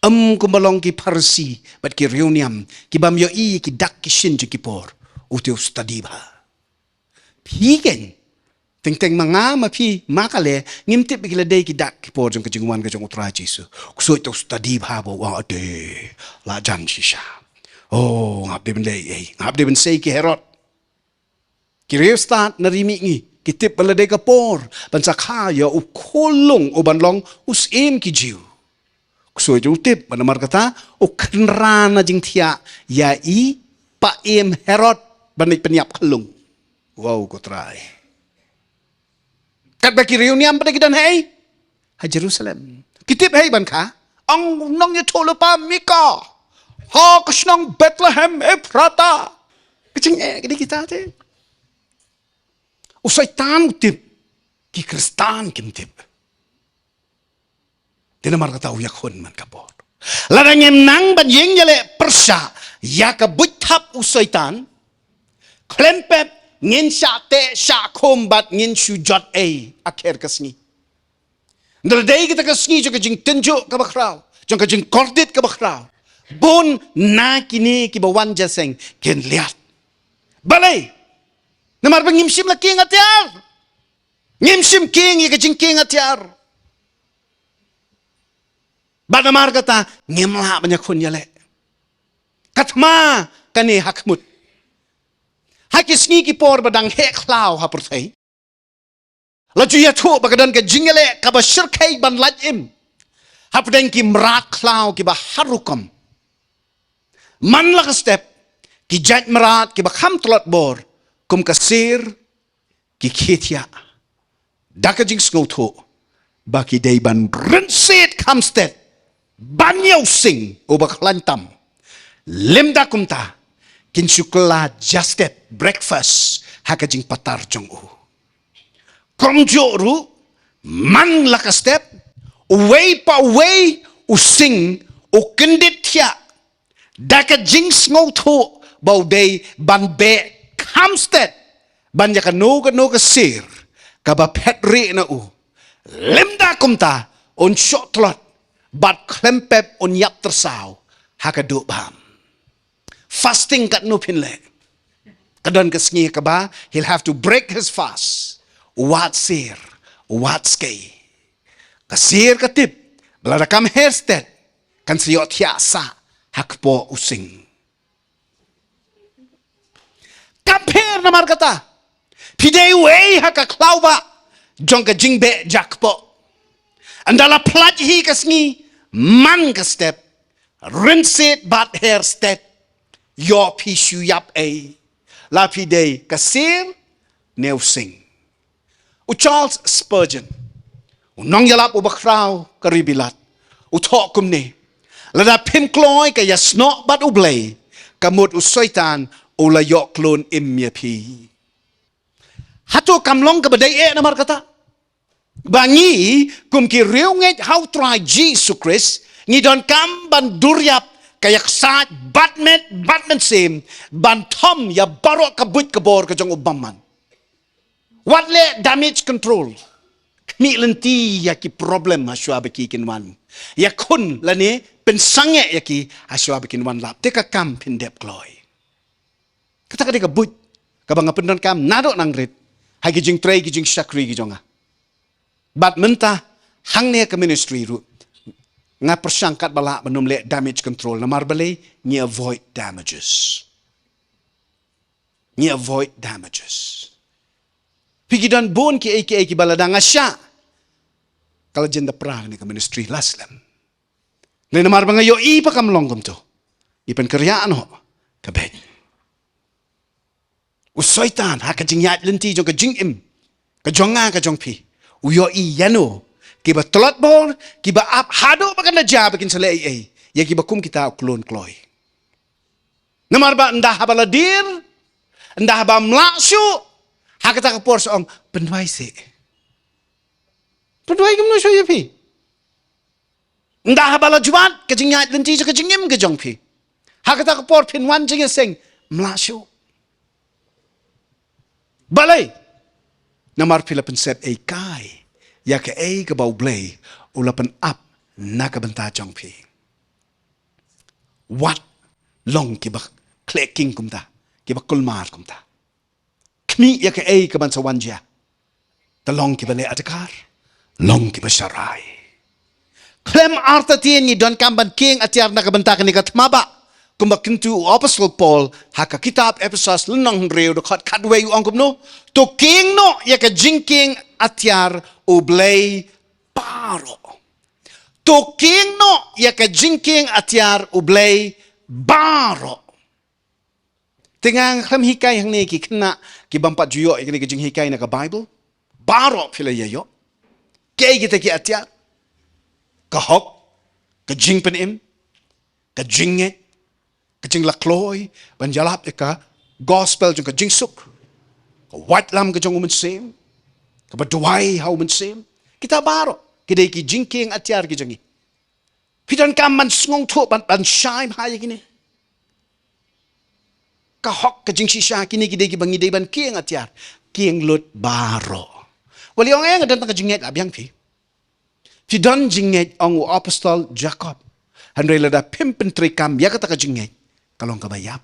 Ym kumba long ki Pharisi bad ki riewniam, ki bym ïohi ki dak ki shin jong ki por. U te u study bha. Phi keiñ, teng teng ma nga ma phi ma kale, ngim tip ba ki la dei ki dak ki por jong ka jingwan ka jong u Trai Jisu. U ksuid te u study bha, ba u ong, ade, la jan shisha. Oh, nga hap dei ban leh ei, nga hap dei ban sei ki Herod. Ki riewstad na ri mihngi ki tip ba la dei ka por ban sa kha ïa u khulung uban long u syiem ki Jiw. U ksuid u tip ba namar kata u kynran na jingthiah ïa i paiem Herod ban leit pynïap khulung. Wow, ko Trai. Katba ki riewniam pat ki don hei ha Jerusalem, ki tip hei ban kha. Ong nongïathuhlypa Mika, ha ka shnong Bethlehem Ephrata. Ka jingeh ka dei kita te. U Soitan u tip, ki Khristan kim tip. Te namar kata u ïakhun man ka por. Lada ngim nang ban ïeng ïaleh pyrshah ïa ka buit thap u Soitan, khlem pep ngin shah teh shah khum bad ngin shu jot ei ha kher ka sngi. Nda la dei kita ka sngi jong ka jingtynjuh kaba khraw, jong ka jingkordit kaba khraw, bun na kine kiba wan jingïaseng kin liat. Balei? Namar ba ngim shym la kieng atiar. Ngim shym kieng ïa ka jingkieng atiar. Bad namar kata ngim lah ban ïakhun ïaleh. Ka thma kane ha khmut. Ha ki sngi ki por ba dang heh khlaw ha pyrthei, la ju ïathuh ba ka don ka jingïaleh kaba shyrkhei ban lait im hapdeng ki mrad khlaw kiba har rukom. Man la ka step, ki jait mrad kiba kham tlot bor, kum ka sir, ki khie thiah, da ka jingsngewthuh ba ki dei ban rynsied kham stet ban ïa u sing uba khlaiñ tam. Lymda kumta, kin shu kylla jingïastet, breakfast, ha ka jingpatar jong u. Kumjuh ruh, man la ka step, uwei pa uwei u sing u kyndit thiah da ka jingsngewthuh ba u dei ban beh kham stet ban ïa kano kano ka sir kaba phet rieh na u. Lymda kumta, un shoh tlot bad khlem pep un ïap tyrsaw ha ka duh bam. Fasting katno phin leh? Ka don ka sngi kaba he'll have to break his fast. U wad sir, u wad skei. Ka sier ka tip ba lada kam her stet, kan sa ïohthiah sah ha kpoh u sing. Kam pher namar kata, phi dei uei ha ka khlaw ba jong ka jingbeh jakpoh? Ynda la phlait hi ka sngi, man ka step, rynsied bad her stet, ïoh phi shu ïap ei? La phi dei ka sier ne u sing? U Charles Spurgeon, u nongïalap uba khraw ka ri Bilat, u thoh kumne: Lada phim kloi ka ïasnoh bad U Blei, ka mut u Soitan u la ïoh klun im ïa phi. Hato kam long kaba dei eh namar kata ba ngi kum ki riewngeit ha U Trai Jisu Khrist ngi donkam ban dur ïap ka ïaksaid bad met bad mynsiem ban thom ïa baroh ka buit ka bor ka jong u bymman? Wat leh damage control. Khmih lynti ïa ki problem ha shuwa ba ki kin wan ïakhun lane pynsangeh ïa ki ha shuwa ba kin wan lap. Te ka kam phin dep kloi. Kata ka dei ka buit kaba nga pyndonkam naduh nangrit ha ki jingtrei ki jingshakri ki jong nga. Bad mynta hangne ka ministry ruh nga pyrshang katba lah ban ym leh damage control namar balei? Ngi avoid damages. Ngi avoid damages. Phi, ki don bun kiei kiei kiba lada nga shah, ka la jan da pra ne ka ministry la slem. Ne namar ba nga ïohi ba kam long kumto, ngi pynkynriah noh ka beit. U Soitan ha ka jingïaid lynti jong ka jingim ka jong nga ka jong phi, u ïohi ïano kiba tlot bor, kiba ap haduh ba kan da jia ba kin sa leh ei ei. Ïa kiba kum kita u klun kloi. Namar ba ynda haba la dier, ynda haba mlak shuh, ha kata ka por sa ong, pynduwai seh. Pynduwai kumno shuh ïa phi? Ynda haba la jwat ka jingïaid lynti jong ka jingim ka jong phi, ha kata ka por phin wan jingïaseng, mlak shuh. Balei? Namar phi la pynsep ei kai ïa kaei kaba U Blei u la pynap na ka bynta jong phi. Wat long kiba khleh king kumta, kiba kulmar kumta. Khmih ïa kaei kaban sa wan jia. Te long kiba leh adkar, long kiba sharai. Khlem artatien ngi donkam ban kieng atiar na ka bynta kane ka thma ba, kumba kyntu u Apostol Paul ha ka kitab Ephesos lynnong hynriew dkhot khatwei u ong kumno: To kieng noh ïa ka jingkieng atiar U Blei baroh. To kieng noh ïa ka jingkieng atiar U Blei baroh. Te nga khlem hikai hangne ki khynnah kibym pat ju ïoh ïa kane ka jinghikai na ka Bible. Baroh phi la ïa ïoh. Kiei kita ki atiar? Ka hok, ka jingpynim, ka jingngeit, ka jingla kloi ban ïalap ïa ka gospel jong ka jingsuk, ka waitlam ka jong U Mynsiem, kaba duwai ha U Mynsiem. Kita baroh ki dei ki jingkieng atiar ki jong ngi. Phi donkam ban sngewthuh, ban, ban shai bha ïa kine. Ka hok, ka jingshisha, kine ki dei kiba ngi dei ban kieng atiar. Kieng lut baroh. Wat leh ong, eh, nga don tang ka jingngeit, la biang phi. Phi don jingngeit, ong u Apostol Jakob. Hynrei lada phim pyntreikam ïa kata ka jingngeit, ka long kaba ïap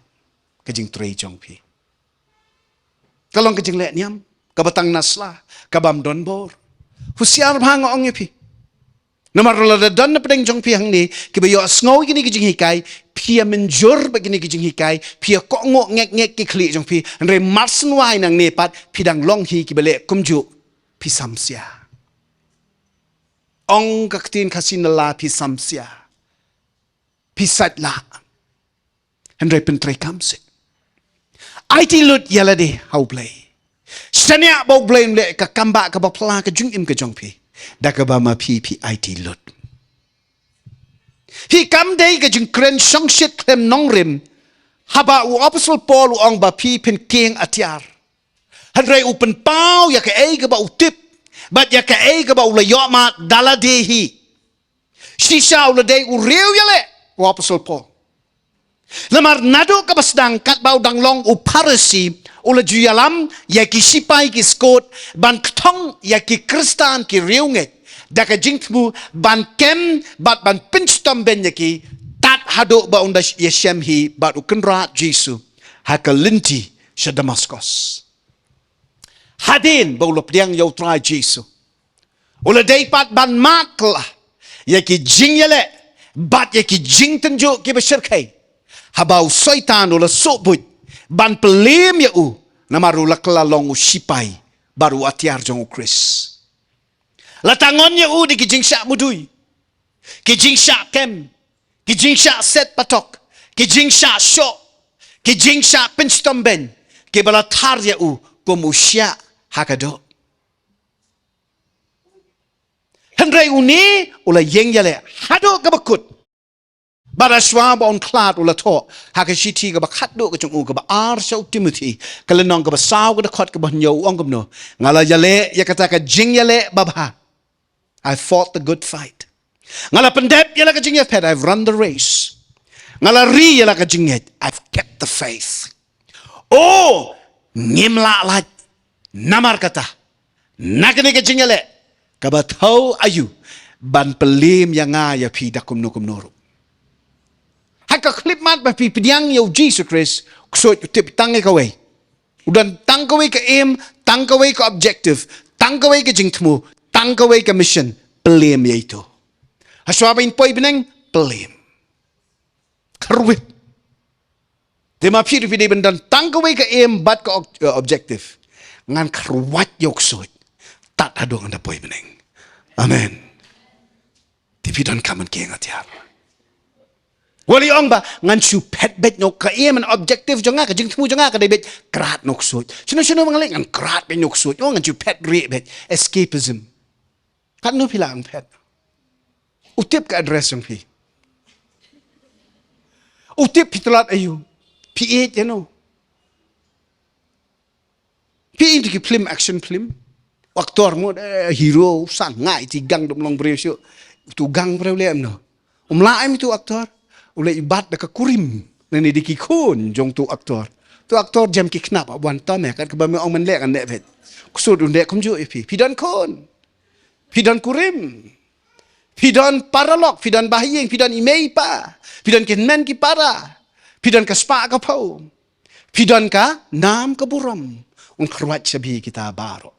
ka jingtrei jong phi. Ka long ka jingleh niam kaba tang na sla, kabym don bor. Husiar bha, nga ong ïa phi. Namar lada don na pdeng jong phi hangne kiba ïohsngew ïa kine ki jinghikai, phi ïa mynjur bad kine ki jinghikai, phi ïa kohnguh ngek ngek ki khlieh jong phi, hynrei mar shen wai nangne pat phi dang long hi kiba leh kumjuh, phi samsia. Ong ka ktien Khasi na la, phi samsia. Phi sait lah. Hynrei pyntreikam seh. Aiti lut ïa lade ha U Blei. Shaniah ba U Blei un leh ka kam ba kaba pla ka jingim ka jong phi, da kaba ma phi phi aiti lut. Phi, kam dei ka jingkren shongshit khlem nongrim haba u Apostol Paul u ong ba phi pynkieng atiar. Hynrei u pynpaw ïa kaei kaba u tip bad ïa kaei kaba u la ïoh mad da lade hi. Shisha u la dei u riew ïaleh u Apostol Paul. Namar naduh kaba sdang, katba u dang long u Pharisi, u la ju ïalam ïa ki shipai ki skud ban kthong ïa ki Khristan ki riewngeit da ka jingthmu ban kem bad ban pynshitom bein ïa ki, tad haduh ba un da ïashem hi bad u Kynrad Jisu ha ka lynti sha Damaskos. Hadien ba u la pdiang ïa U Trai Jisu, U la dei pat ban mad kylla ïa ki jingïaleh bad ïa ki jingtynjuh kiba shyrkhei, haba u Soitan u la suk buit ban pyllim ïa u, namar u la kylla long u shipai bad u atiar jong u Khrist. La tangkon ïa u da ki jingshah mudui, ki jingshah kem, ki jingshah set patok, ki jingshah shoh, ki jingshah pynshitom beiñ, kiba la thar ïa u kum u shiah ha ka doh. Hynrei une u la ïeng ïaleh haduh kaba kut. Bad shuwa ba un khlad, u la thoh ha ka shithi kaba khatduh ka jong u, kaba ar sha u Timothi, ka lynnong kaba saw, ka dkhot kaba hynñiew, u ong kumno: Nga la ïaleh ïa kata ka jingïaleh babha. I fought the good fight. Nga la pyndep ïa la ka jingïaphet. I've run the race. Nga la ri ïa la ka jingngeit. I've kept the faith. O, ngim lah lait. Namar kata, na kane ka jingïaleh, kaba thaw aïu ban pyllim ïa nga ïa phi da kumno kumno ruh. Ha ka khyllipmat ba phi pdiang ïa u Jisu Khrist, ksuid u tip tang ïa kawei. U don tang kawei ka aim, tang kawei ka objective, tang kawei ka jingthmu, tang kawei ka mission: pyllim ïa ito. Hashwa ban poi bneng, pyllim. Kyrwit. Te ma phi ruh phi dei ban don tang kawei ka aim bad ka ob-, eh, objective: Ngan kyrwat ïa u ksuid tad haduh ngan da poi bneng. Amen. Te phi donkam ban kieng atiar. Wat ïa ong ba ngan shu phet beit noh, ka aim and objective jong nga, ka jingthmu jong nga ka dei beit kyrwat noh u ksuid. Shano shano ba ngan leh, ngan kyrwat beit noh u ksuid. O, ngan shu phet rieh beit. Escapism. Katno phi lah ban phet? U tip ka address jong phi. U tip phi tlot aïu. Phi ïeit ïano. Phi ïeit ïa ki film, action film. U actor mo, eh, hero, u sa ngai ïa ki gang, dum long briew shuh. Uto u gang briew leh kumno? Um lah aim ïa uto u actor. U leh i bat da ka kurim. Lane da ki khun jong uto u actor. Uto u actor jem ki khnap, ap wan tam eh, kat kaba me ong men leh ngan leh beit. Ksuid un leh kumjuh ïa phi. Phi don khun. Phi don kurim. Phi don paralok, phi don bahaïing, phi don i mei i pa. Phi don ki hynmen ki para. Phi don ka spah ka phew. Phi don ka nam ka burom. Un kyrwat sha phi kita baroh.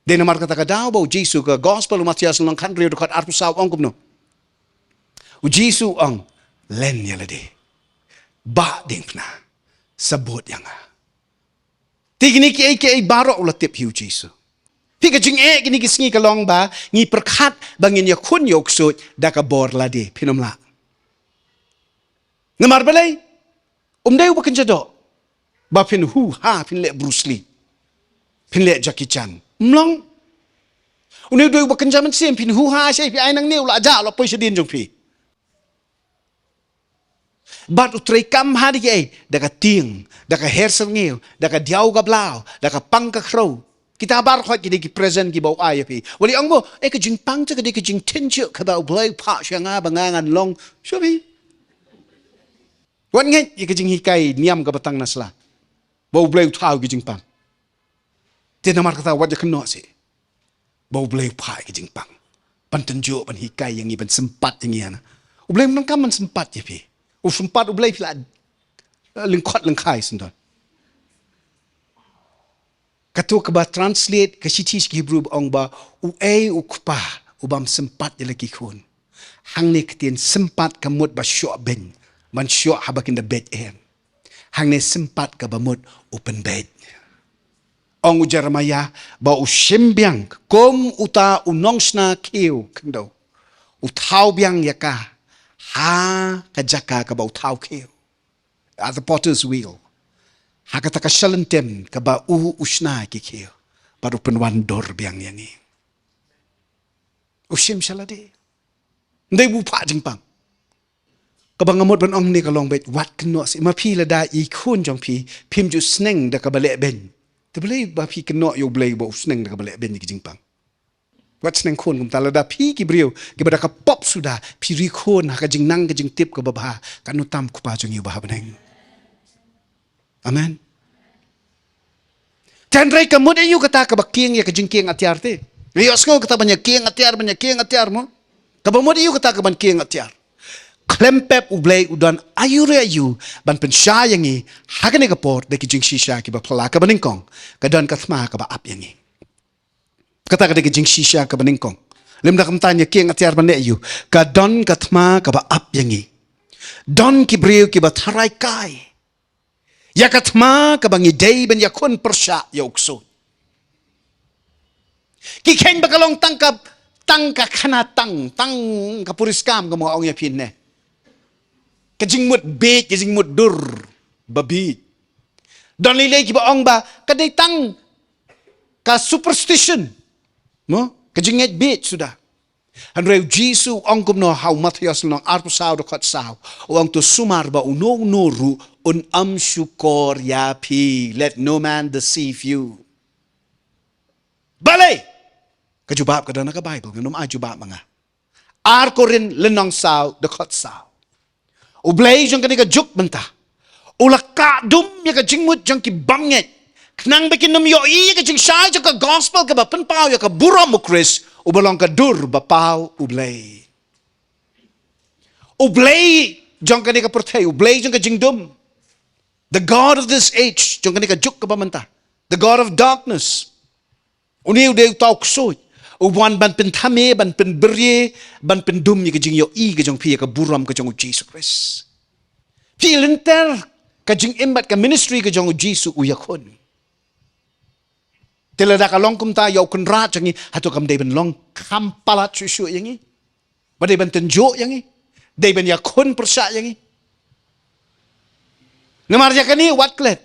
Dei namar kata ka daw ba u Jisu, ka Gospel u Mathaios lynnong khathynriew dkhot arphew saw, ong kumno? U Jisu u ong: Len ïa lade. Bah diengphna. Sa bud ïa nga. Te kine kiei kiei baroh u la tip hi u Jisu. Phi, ka jingeh kine ki sngi ka long ba ngi pyrkhat ba ngin ïakhun ïa u ksuid da ka bor lade, phin ym lah. Namar balei? Um dei uba kynja doh ba phin hu ha, phin leh Bruce Lee, phin leh Jackie Chan. Um long. Une u dei uba kynja mynsiem, phin hu ha shai, phi ai nangne, u la jah, u la poi shadien jong phi. Bad u treikam ha da kiei, da ka tieng, da ka her syrngiew, da ka diaw ka blaw, da ka pang ka khrew. Kita baroh ki dei ki present kiba u ai ïa phi. Wat ïa ong mo, eh, ka jingpang te ka dei ka jingtynjuh kaba U Blei u phah sha nga ba nga ngan long. Shuh phi. Wat ngeit ïa ka jinghikai niam kaba tang na sla ba U Blei u thaw ïa ka jingpang. Te namar kata wat ïa kynnoh seh ba U Blei u phah ïa ka jingpang ban tynjuh, ban hikai ïa ngi, ban sympat ïa ngi hana. U Blei um donkam ban sympat ïa phi. U sympat U Blei, phi la, eh, lyngkhot lyngkhai syndon. Kato kaba translate ka shithi sha ki Hebru ba ong ba uei u kpa u bym sympat ïa la ki khun? Hangne ka ktien sympat ka mut ba shoh beiñ, ban shoh haba kin da beit em. Hangne sympat kaba mut u pynbeit. Ong u Jeremiah ba u shim biang kum uta u nongshna khiew khyndew. U thaw biang ïa ka ha ka jaka kaba u thaw khiew. At the potter's wheel. Ha kata ka shalynter kaba u, u shna ki khiew. Bad u pynwandur biang ïa ngi. U shim sha lade. Ym dei ba u phah jingpang. Kaba nga mut ban ong ne ka long beit, wat kynnoh seh. Ma phi lada i khun jong phi, phim ju sneng da kaba leh beiñ, te balei ba phi kynnoh ïa U Blei ba u sneng da kaba leh beiñ ïa ki jingpang? Wat sneng khun kumta. Lada phi ki briew kiba da ka pop suda, phi ri khun ha ka jingnang ka jingtip kaba bha, katno tam u Kpa jong ngi uba ha bneng. Amen. Te hynrei ka mut aïu kata kaba kieng ïa ka jingkieng atiar te? Nga ïohsngew kata ban ïa kieng atiar, ban ïa kieng atiar mo. Kaba mut aïu kata kaban kieng atiar? Khlem pep U Blei u don aïu re aïu ban pynshai ïa ngi ha kane ka por da ki jingshisha kiba phylla. Kaba nyngkong, ka don ka thma kaba ap ïa ngi. Kata ka dei ka jingshisha kaba nyngkong. Lymda kumta ngi ïa kieng atiar ban leh ïa u. Ka don ka thma kaba ap ïa ngi. Don ki briew kiba tharai kai ïa ka thma kaba ngi dei ban ïakhun pyrshah ïa u ksuid. Ki kheiñ ba ka long tang ka, tang ka khana tang, tang ka puriskam kaba nga ong ïa phi ne. Ka jingmut bieit, ka jingmut dur ba bieit. Don lei lei kiba ong ba ka dei tang ka superstition. Mo? Ka jingngeit bieit suda. Hynrei u Jisu u ong kumno ha u Mathaios lynnong arphew saw dkhot saw. U ong to sumar ba uno uno ruh un ym shukor ïa phi. Let no man deceive you. Balei? Ka jubab ka don ha ka Baibl, ngan ym ai jubab ma nga. Ar Korinth lynnong saw dkhot saw. U Blei jong kane ka juk mynta u la kah dum ïa ka jingmut jong ki bymngeit, khnang ba kin ym ïohi ïa ka jingshai jong ka gospel kaba pynpaw ïa ka burom u Khrist, uba long ka dur ba paw u Blei. U Blei jong kane ka pyrthei, u Blei jong ka jingdum. The God of this age, jong kane ka juk kaba mynta. The God of darkness. Une u dei uta u ksuid uba wan ban pynthame, ban pynbirie, ban pyndum ïa ka jingïohi ka jong phi ïa ka burom ka jong u Jisu Khrist. Phi lynter ka jingim bad ka ministry ka jong u Jisu u ïakhun. Te lada ka long kumta, ïa u Kynrad jong ngi hato kam dei ban long kham palat shuh shuh ïa ngi? Ba dei ban tynjuh ïa ngi, dei ban ïakhun pyrshah ïa ngi. Namar ïa kane wat klet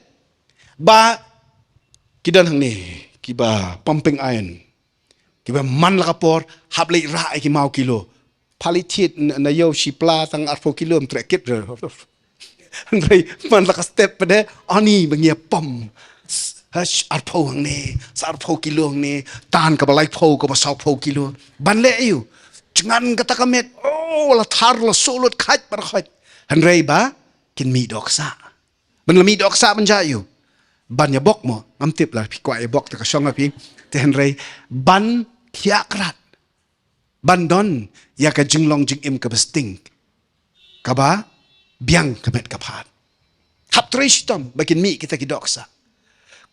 ba ki don hangne kiba pumping iron, kiba man la ka por hap leit rah ïa ki maw kilo. Pha leit thied na, na ïew shi pla tang arphew kilo, ym treh kit re. Hynrei man la ka step pat de, ani ba ngi ïa pom. Hash arphew hangne, sa arphew kilo hangne, tan kaba laiphew, kaba sawphew kilo. Ban leh aïu? Jngan kata ka met, oh, la thar, la suh lut, khait bad khait. Hynrei ba kin mih dohksah. Ban la mih dohksah ban jia aïu? Ban ïa bok mo, ngam tip la phi kwah ïa bok te ka shong ha phi. Te hynrei ban thiah krad. Ban don ïa ka jinglong jingim kaba sting, kaba biang ka met ka phad. Hap trei shitom ba kin mih kita ki dohksah.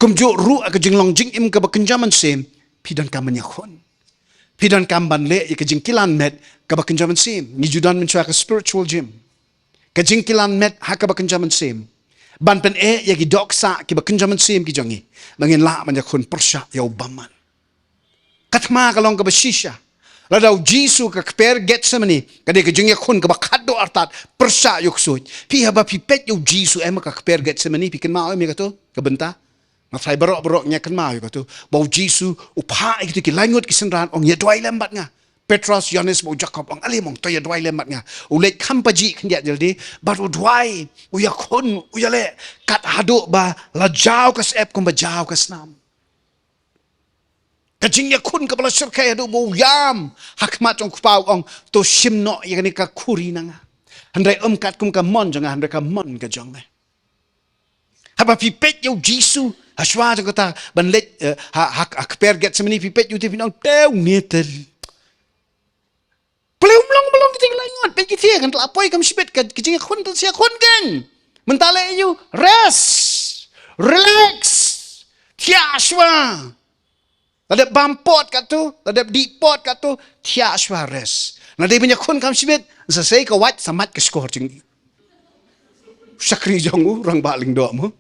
Kumjuh ruh ha ka jinglong jingim kaba kynja mynsiem, phi donkam ban ïakhun. Phi donkam ban leh ïa ka jingkilan met kaba kynja mynsiem. Ngi ju don mynshuwa ka spiritual gym. Ka jingkilan met ha kaba kynja mynsiem, ban pyneh ïa ki dohksah kiba kynja mynsiem ki jong ngi, ba ngin lah ban ïakhun pyrshah ïa u bymman. Ka thma ka long kaba shisha. Lada u Jisu ka kper Gethsemane ka dei ka jingïakhun kaba khatduh artat pyrshah ïa u ksuid, phi haba phi peit ïa u Jisu em ha ka kper Gethsemane, phi kynmaw em ïa kato ka bynta? Nga tharai baroh baroh ngi ïa kynmaw ïa kato, ba u Jisu u phah ïa kito ki laingut ki synran, ong, ïa duwai lem bad nga. Petros, Ïoannis bad u Jakob, ong, ale mo, to ïa duwai lem bad nga. U leit kham pajih khyndiat jylliew, bad u duwai, u ïakhun, u ïaleh, kat haduh ba la jaw ka syep kumba jaw ka snam. Ka jingïakhun kaba la shyrkhei haduh ba u ïam ha khmat jong u Kpa, u ong, to shim noh ïa kane ka khuri na nga. Hynrei ym katkum ka mon jong nga, hynrei ka mon ka jong me. Haba phi peit ïa u Jisu ha shuwa jong kata ban leit, eh, ha, ha, ha kper Gethsemane, phi peit ïa u te phin ong, te une te. Pule um long, um long kita ki laingut, peit kita kan la poi kam shibit ka, ka jingïakhun, ta ïakhun kan. Mynta leh ïa u, rest. Relax. Thiah shuwa. La dep bam pat katto, la dep dih pat katto, thiah shuwa, rest. Lada dei ban ïakhun kam shibit, sa sei ka wait, sa mait ka shkor jong u shakri jong u, rangbah lyngdoh mo.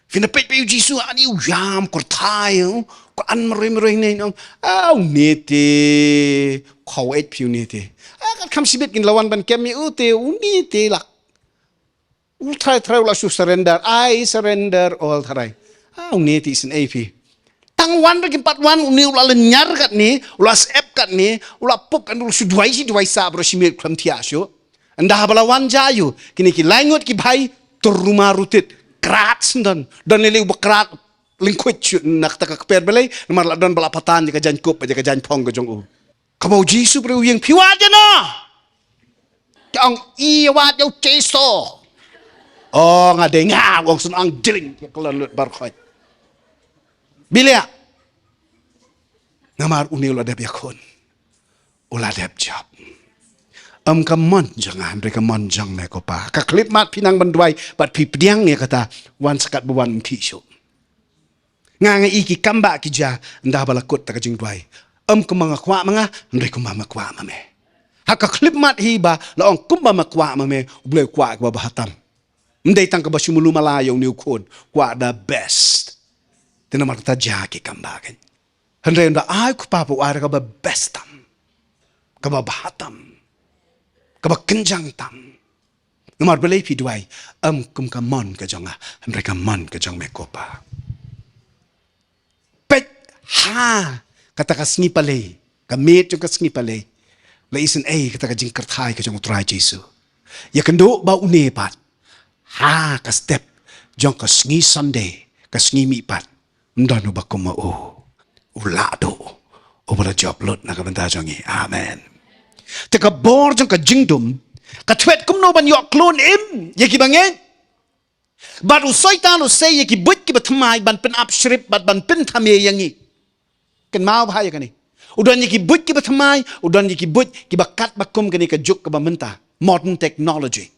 Phin da peit peit ïa u Jisu, ani u ïam, kyrthai, u kwah marwei marwei ne, ong, ah, une te, khaw et phi une te. Ah, kat kham shibit kin la wan ban kem ïa u te, une te lah. U tharai tharai u la shu surrender. I surrender all, tharai. Ah, une te isynei phi. Tang wan ruh kim pat wan, une u la lynñiar katne, u la syep katne, u la puk katne, u la shu duwai shi duwai sah baroh shi miet khlem thiah shuh. Ynda haba la wan jia ïa u, kine ki laingut ki bhai, tur ruma rutit, krat shen don, don lei lei uba krat lyngkhuit shuh na kata ka kper balei, namar la don ba la patan ïa ka jaiñkup, ïa ka jaiñphong ka jong u. Kaba u Jisu briew u ïeng, phi wad ïa no? Te ong, i wad ïa u Jisu. Oh, nga dei nga, u ong, shen ong jling, ïa ka lon lut baroh khoit. Bilia. Namar une u la dep ïakhun. U la dep jop. Ym ka mon jong nga, hynrei ka mon jong me ko Pa. Ka khyllipmat phi nang ban duwai, bad phi pdiang ïa kata, wan sa katba wan, ym khih shuh. Nga nga i ki kam ba ki jia, ynda ba la kut ta ka jingduwai. Em kumba nga kwah ma nga, hynrei kumba me kwah ma me. Ha ka khyllipmat hi ba la ong kumba me kwah ma me, U Blei u kwah kaba bha tam. Ym dei tang kaba shu mluh mala ïa une u khun, kwah the best. Te namar kata jia ki kam ba kein. Hynrei ynda ai u Kpa ba u ai kaba best tam, kaba bha tam, kaba kynjang tam. Namar balei phi duwai, em kum ka mon ka jong nga, hynrei ka mon ka jong me ko Pa. Peit ha kata ka sngi palei, ka miet jong ka sngi palei, la isynei kata ka jingkyrthuh ka jong U Trai Jisu. Ïakynduh ba une pat ha ka step jong ka sngi Sunday, ka sngi mihpat, ym don uba kum ma u. U la duh, uba la jop lut na ka bynta jong ngi. Amen. Te ka bor jong ka jingdum ka thwet kumno ban ïoh klun im ïa kiba ngeit. Bad u Soitan u sei ïa ki buit kiba thymmai ban pynap shrip bad ban pynthame ïa ngi. Kynmaw bha ïa kane. U don ïa ki buit kiba thymmai, u don ïa ki buit kiba kat ba kum kane ka juk kaba mynta, modern technology.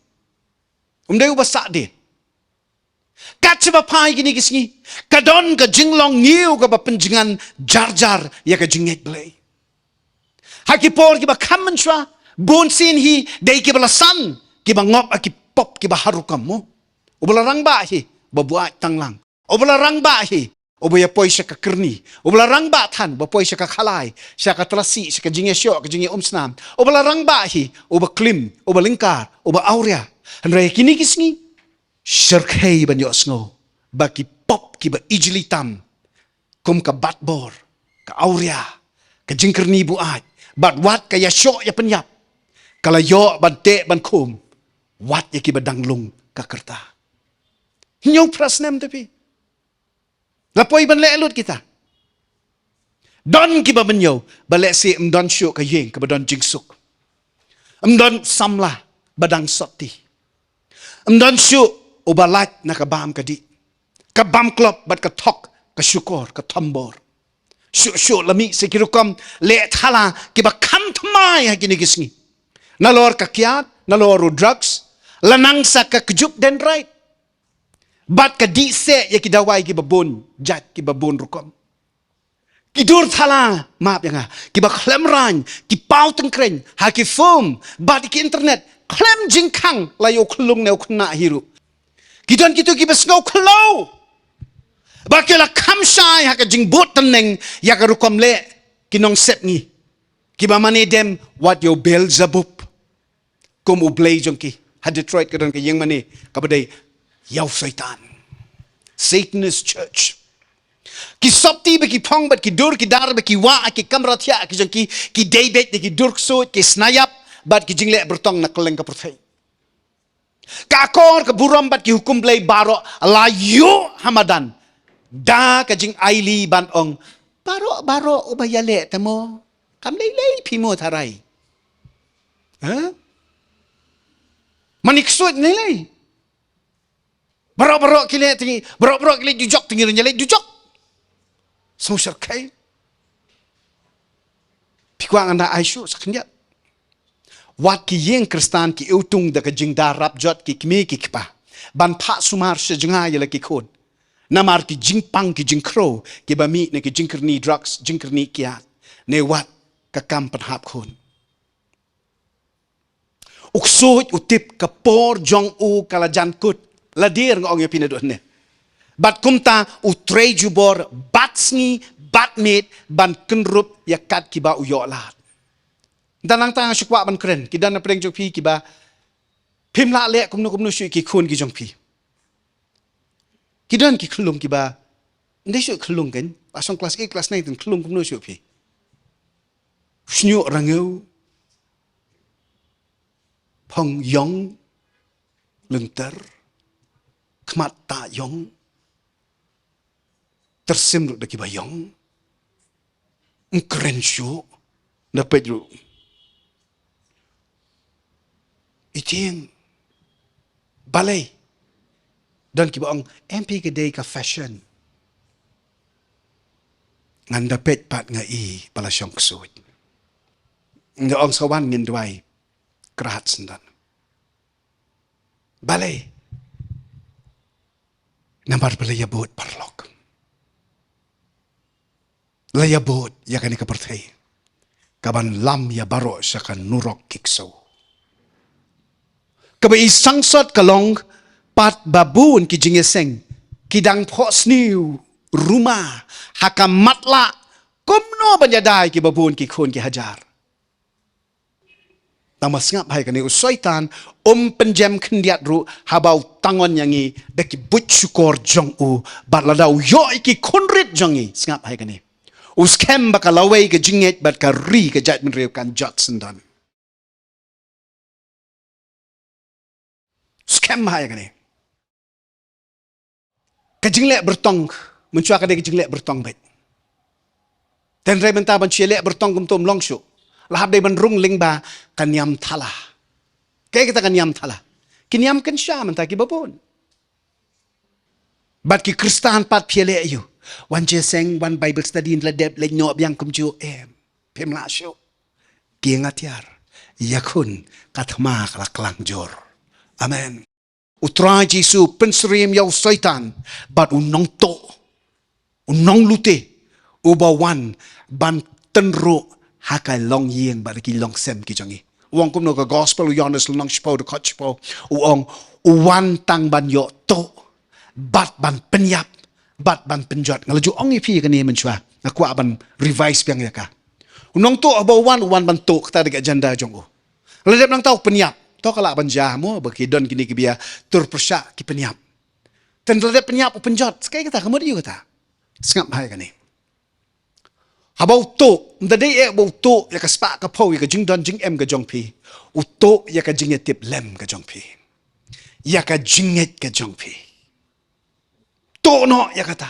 Um dei uba sah de. Kat shaba phai kine ki sngi, ka don ka jinglong ñiew kaba pynjngan jar jar ïa ka jingngeit Blei. Ha ki por kiba kham mynshuwa, bun sien hi dei kiba la san, kiba ngop ha ki pop kiba har rukom mo. Uba la rangbah hi, uba buaid tang lang. Uba la rangbah hi, uba ïa poi sha ka kyrni. Uba la rangbah than, uba poi sha ka khalai, sha ka tlasi, sha ka jingïashoh, ka jingïaumsnam. Uba la rangbah hi, uba klim, uba lyngkar, uba awria. Hynrei kine ki sngi, shyrkhei ban ïohsngew ba ki pop kiba ijli tam, kum ka batbor, ka awria, ka jingkyrni buaid, bad wat ka ïashoh ïapynïap, ka la ïoh ban teh ban khum wat ïa kiba dang lung ka rta. Hynñiew phra snem te phi. La poi ban leh lut kita. Don kiba mynñiew, ba lehse ym don shuh ka ïing kaba don jingsuk. Ym don samla ba dang sotti. Ym don shuh uba lait na ka bam ka dih, ka bam klop bad ka thok, ka shukor, ka thombor. Shuh shuh la mih sa ki rukom leh thala kiba kham thymmai ha kine ki sngi. Nalor ka kiad, nalor u drugs, la nang sa ka kjut dendrite. Bad ka dih seh ïa ki dawai kiba bun jait, kiba bun rukom. Ki dur thala, map ïa nga, kiba khlem rain, ki paw tyngkrein ha ki phone bad ki internet, khlem jingkhang la ïa u khyllung ne u khynnah hi ruh. Ki don kito kiba sngew khlaw ba ki la kham shai ha ka jingbud tneng ïa ka rukom leh ki nongsep ngi, kiba mane dem wat ïa u Beelzebub kum u blei jong ki. Ha Detroit ka don ka ïing mane kaba dei ïa u Soitan. Satanist church. Ki sopti ba ki phong bad ki dur ki dar ba ki wah ha ki kamra thiah ki jong ki, ki dei beit da ki dur ksuid, ki snayap bad ki jingleh byrtong na kylleng ka pyrthei. Ka akor, ka burom bad ki hukum Blei baroh la ïuh ha madan da ka jingaili ban ong, baroh baroh uba ïaleh te mo. Kam lei lei phi mo tharai. Ha? Mane ksuid ne lei. Baroh baroh ki leh te ngi, baroh baroh ki leh dujok te ngi ruh ngi leh dujok. Sngewsarkhei. Phi kwah ngan da ai shuh sa khyndiat. Wat ki ïing Khristan ki iwtung da ka jingda rap jot ki kmie ki kpa ban phah sumar sha jngai ïa la ki khun. Namar ki jingpang ki jingkhrew kiba mih na ki jingkyrni drugs, jingkyrni kiad, ne wat ka kam pynhap khun. U ksuid u tip ka por jong u ka la jan kut. La dier nga ong ïa phi naduh ne. Bad kumta u trei jubor bad sngi bad miet ban kynrup ïa kat kiba u ïoh lad. Da nangta nga shu kwah ban kren, ki don na pdeng jong phi kiba phim lah leh kumno kumno shuh ki khun ki jong phi. Ki don ki khyllung kiba, ndei shuh khyllung kan, ba song class eight, class nine, ten khyllung kumno shuh phi. Shñiuh rangeu, phong ïong, lynter, khmat ta ïong, tyrsim ruh da kiba ïong, ym kren shuh, na peit ruh. I tieng, balei? Don kiba ong, em phi ka dei ka fashion. Ngan da peit pat nga i ba la shong ksuid. Nga ong sa wan ngin duwai, krat sendon. Balei? Namar ba la ïabud paralok. la ïabud ïa kane ka pyrthei, kaban lam ïa baroh sha ka nurok ki ksew. Kaba i sangsot ka long pat ba bun ki jingïaseng ki dang phohsniew ruma ha ka matlah kumno ban ïada ïa kiba bun ki khun ki hajar. Tang ba sngap ha ïa kane, u Soitan um pynjem khyndiat ruh haba u tang on ïa ngi da ki buit shukor jong u, bad lada u ïoh ïa ki khun rit jong ngi, sngap ha ïa kane, u skhem ba ka lawei ka jingngeit bad ka ri ka jaitbynriew kan jot syndon. Skhem ha ïa kane. Ka jingleh byrtong, mynshuwa ka dei ka jingleh byrtong beit. Te hynrei mynta ban shu leh byrtong kumto ym long shuh. La hap dei ban rung lyngba ka niam thala. Kaei kata ka niam thala? Ki niam kynsha mynta kiba bun. Bad ki Khristan pat phi ïaleh aïu? Wan jingïaseng, wan Bible study, la dep leit noh biang kumjuh, em. Phim lah shuh. Kieng atiar. Ïakhun, ka thma ka la klang jur. Amen. U Trai Jisu u pynsyriem ïa u Soitan bad u nongtuh, u nonglute, uba wan ban tynruh ha ka longïing bad ki longsem ki jong ngi. U ong kumno ka Gospel u Ïoannis lynnong shiphew dkhot shiphew, u ong, u wan tang ban ïoh tuh bad ban pynïap bad ban pynjot. Nga la ju ong ïa phi kane mynshuwa, nga kwah ban revise biang ïa ka. U nongtuh haba u wan, u wan ban tuh, kata dei ka agenda jong u. La dep nangta u pynïap, to ka lah ban jia mo ba ki don kine kiba ïa tur pyrshah ki pynïap. Te la dep pynïap u pynjot, sa kaei kata, ka mut aïu kata? Sngap ha ïa kane. Haba u tuh, ym da dei eh ba u tuh ïa ka spah ka phew, ïa ka jingdon jingem ka jong phi. U tuh ïa ka jingïatiplem ka jong phi, ïa ka jingngeit ka jong phi. Tuh noh ïa kata,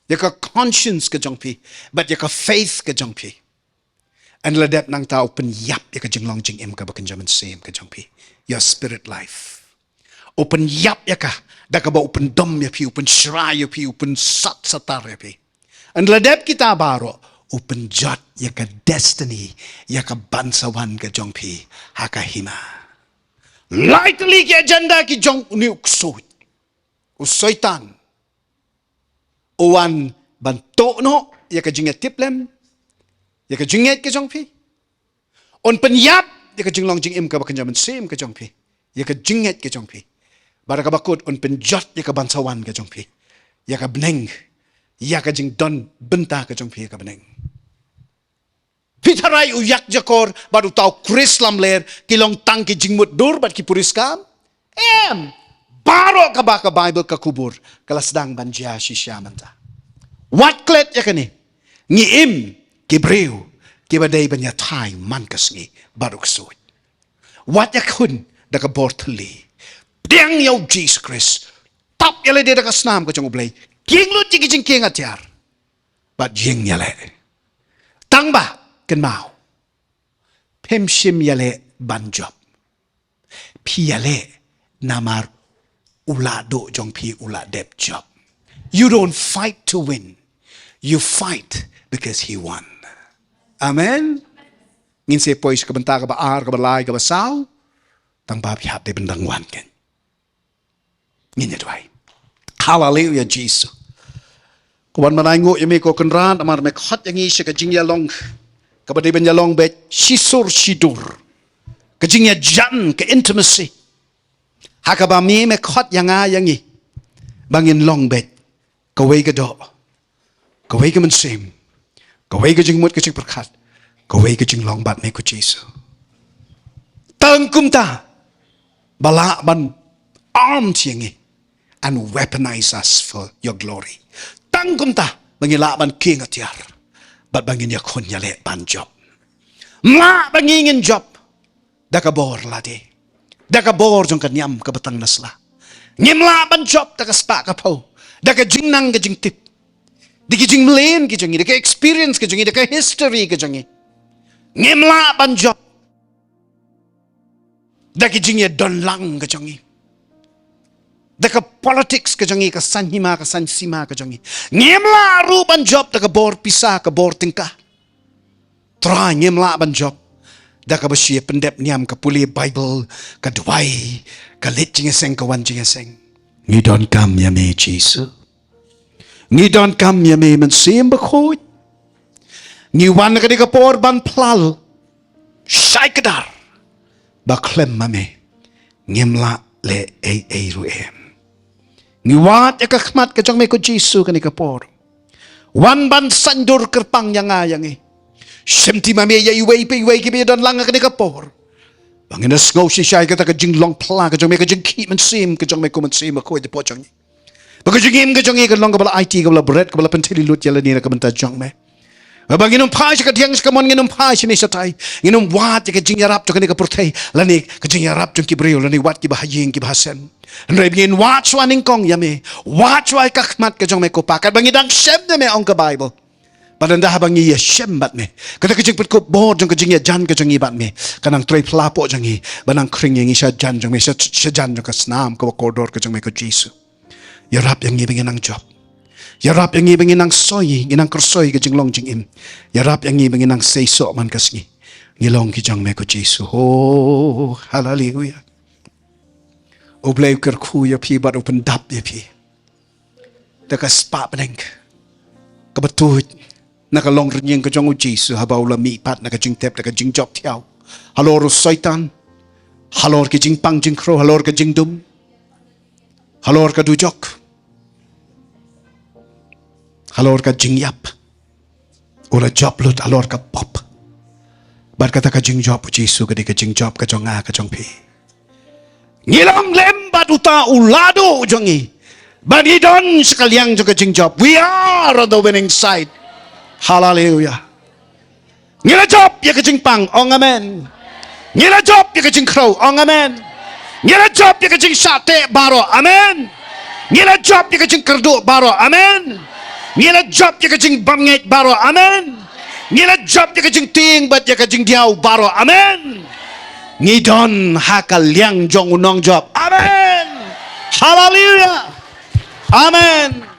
ïa ka conscience ka jong phi bad ïa ka faith ka jong phi. Hynda la dep nangta u pynïap ïa ka jinglong jingim kaba kynja mynsiem ka jong phi, your spirit life. U pynïap ïa ka da kaba u pyndom ïa phi, u pynshrai ïa phi, u pynsat satar ïa phi. Hynda la dep kita baroh, u pynjot ïa ka destiny, ïa ka bansawan ka jong phi ha ka hima. Lai tylli ki agenda ki jong une u ksuid, u Soitan. U wan ban tuh noh ïa ka jingïatiplem, ïa ka jingngeit ka jong phi. Un pynïap ïa ka jinglong jingim kaba kynja mynsiem ka jong phi, ïa ka jingngeit ka jong phi. Bad da kaba kut un pynjot ïa ka bansawan ka jong phi, ïa ka bneng, ïa ka jingdon bynta ka jong phi ïa ka bneng. Phi tharai u ïakjakor bad uta u Khrist lamler ki long tang ki jingmutdur bad ki puriskam? Em. Baroh kaba ka Baibl ka kubur ka la sdang ban jia shisha mynta. Wat klet ïa kane. Ngi im ki briew kiba dei ban ïatai man ka sngi bad u ksuid. Wat ïakhun da ka bor thylli. Pdiang ïa u Jisu Khrist. Tap ïa lade da ka snam ka jong U Blei. Kieng lut ïa ki jingkieng atiar bad ïeng ïaleh. Tang ba, kynmaw, phim shym ïaleh ban jop. Phi ïaleh namar u la duh jong phi u la dep jop. You don't fight to win. You fight because he won. Amen. Ngin sa poi sha ka bynta kaba ar, kaba lai, kaba saw. Tang ba phi hap dei ban dang wan kein. Ngin ïa duwai. Haleluya Jisu. Ko wan ban ainguh ïa me ko Kynrad, namar me khot ïa ngi sha ka jingïalong kaba dei ban ïalong beit shisur shidur. Ka jingïajan, ka intimacy. Ha kaba me me khot ïa nga ïa ngi ba ngin long beit kawei ka doh, kawei ka mynsiem, kawei ka jingmut ka jingpyrkhat, kawei ka jinglong bad me ko Jisu. Tang kumta ba lah ban arm ïa ngi and weaponize us for your glory. Tang kumta ba ngi lah ban kieng atiar bad ba ngin ïakhun ïaleh ban jop. Ym lah ba ngi ngin jop da ka bor lade, da ka bor jong ka niam kaba tang na sla. Ngim lah ban jop da ka spah ka phew, da ka jingnang ka jingtip, da ki jingmlien ki jong ngi, da ka experience ka jong ngi, da ka history ka jong ngi. Ngim lah ban jop da ki jingïadonlang ka jong ngi, da ka politics ka jong ngi, ka saiñ hima, ka saiñ sima ka jong ngi. Ngim lah ruh ban jop da ka bor pisa, ka bor tyngka. Trai, ngim lah ban jop da kaba shu ïa pyndep niam, ka pule Baibl, ka duwai, ka leit jingïaseng, ka wan jingïaseng. Ngi donkam ïa me Jisu. Ngi donkam ïa me Mynsiem Bakhuid. Ngi wan kane ka por ban phlal shai kdar ba khlem ma me ngim lah leh ei ei ruh em. Ngi wad ïa ka khmat ka jong me ko Jisu kane ka por. Wan ban saiñdur kyrpang ïa nga ïa ngi. Shim ti ma me ïa iwei pa iwei kiba ïa don lang kane ka por. Ba ngin ïa sngew shisha ïa kata ka jinglong phla ka jong me, ka jingkhih mynsiem ka jong me ko Mynsiem Bakhuid hapoh jong ngi. Ba ka jingim ka jong ngi kan long kaba la aiti, kaba la bret, kaba la pynthylli lut ïa lade na ka bynta jong me. Ba ngin ym phai sha ka diang sha ka mon, ngin ym phai shane shatai. Ngin ym wad ïa ka jingïarap jong kane ka pyrthei lane ka jingïarap jong ki briew lane wat kiba ha ïing kiba ha sem. Hynrei ba ngin wad shuwa nyngkong ïa me, wad shuwa ïa ka khmat ka jong me ko Pa, katba ngi dang shem ïa me, ong ka Baibl. Bad ynda haba ngi ïashem bad me, kata ka jingpynkupbor jong ka jingïajan ka jong ngi bad me ka nang trei phla hapoh jong ngi, ba nang khring ïa ngi sha jan jong me, sha, sha jan jong ka snam kaba kordor ka jong me ko Jisu. Ïarap ïa ngi ba ngin nang jop. Ïarap ïa ngi ba ngin nang soi, ngin nang kyrsoi ka jinglong jingim. Ïarap ïa ngi ba ngin nang sei soh man ka sngi. Ngi long ki jong me ko Jisu. Oh, haleluya. U Blei u kyrkhu ïa phi bad u pyndap ïa phi da ka spah bneng kaba tuid na ka longrynïeng ka jong u Jisu, haba u la mihpat na ka jingtep da ka jingjop thiaw halor u Soitan, halor ki jingpang jingkhrew, halor ka jingdum, halor ka dujok, halor ka jingïap. U la jop lut halor ka pop. Bad kata ka jingjop u Jisu ka dei ka jingjop ka jong nga ka jong phi. Ngi long lem bad uta u Ladduh jong ngi. Bad ngi don sha ka liang jong ka jingjop. We are on the winning side. Haleluya. Ngi la jop ïa ka jingpang, ong amen. Ngi la jop ïa ka jingkhrew, ong amen. Ngi la jop ïa ka jingshah teh baroh, amen. Ngi la jop ïa ka jingkyrduh baroh, amen. Ngi la jop ïa ka jingbymngeit baroh, amen. Ngi la jop ïa ka jingtieng bad ïa ka jingdiaw baroh, amen. Ngi don ha ka liang jong u nongjop, amen. Haleluya. Amen.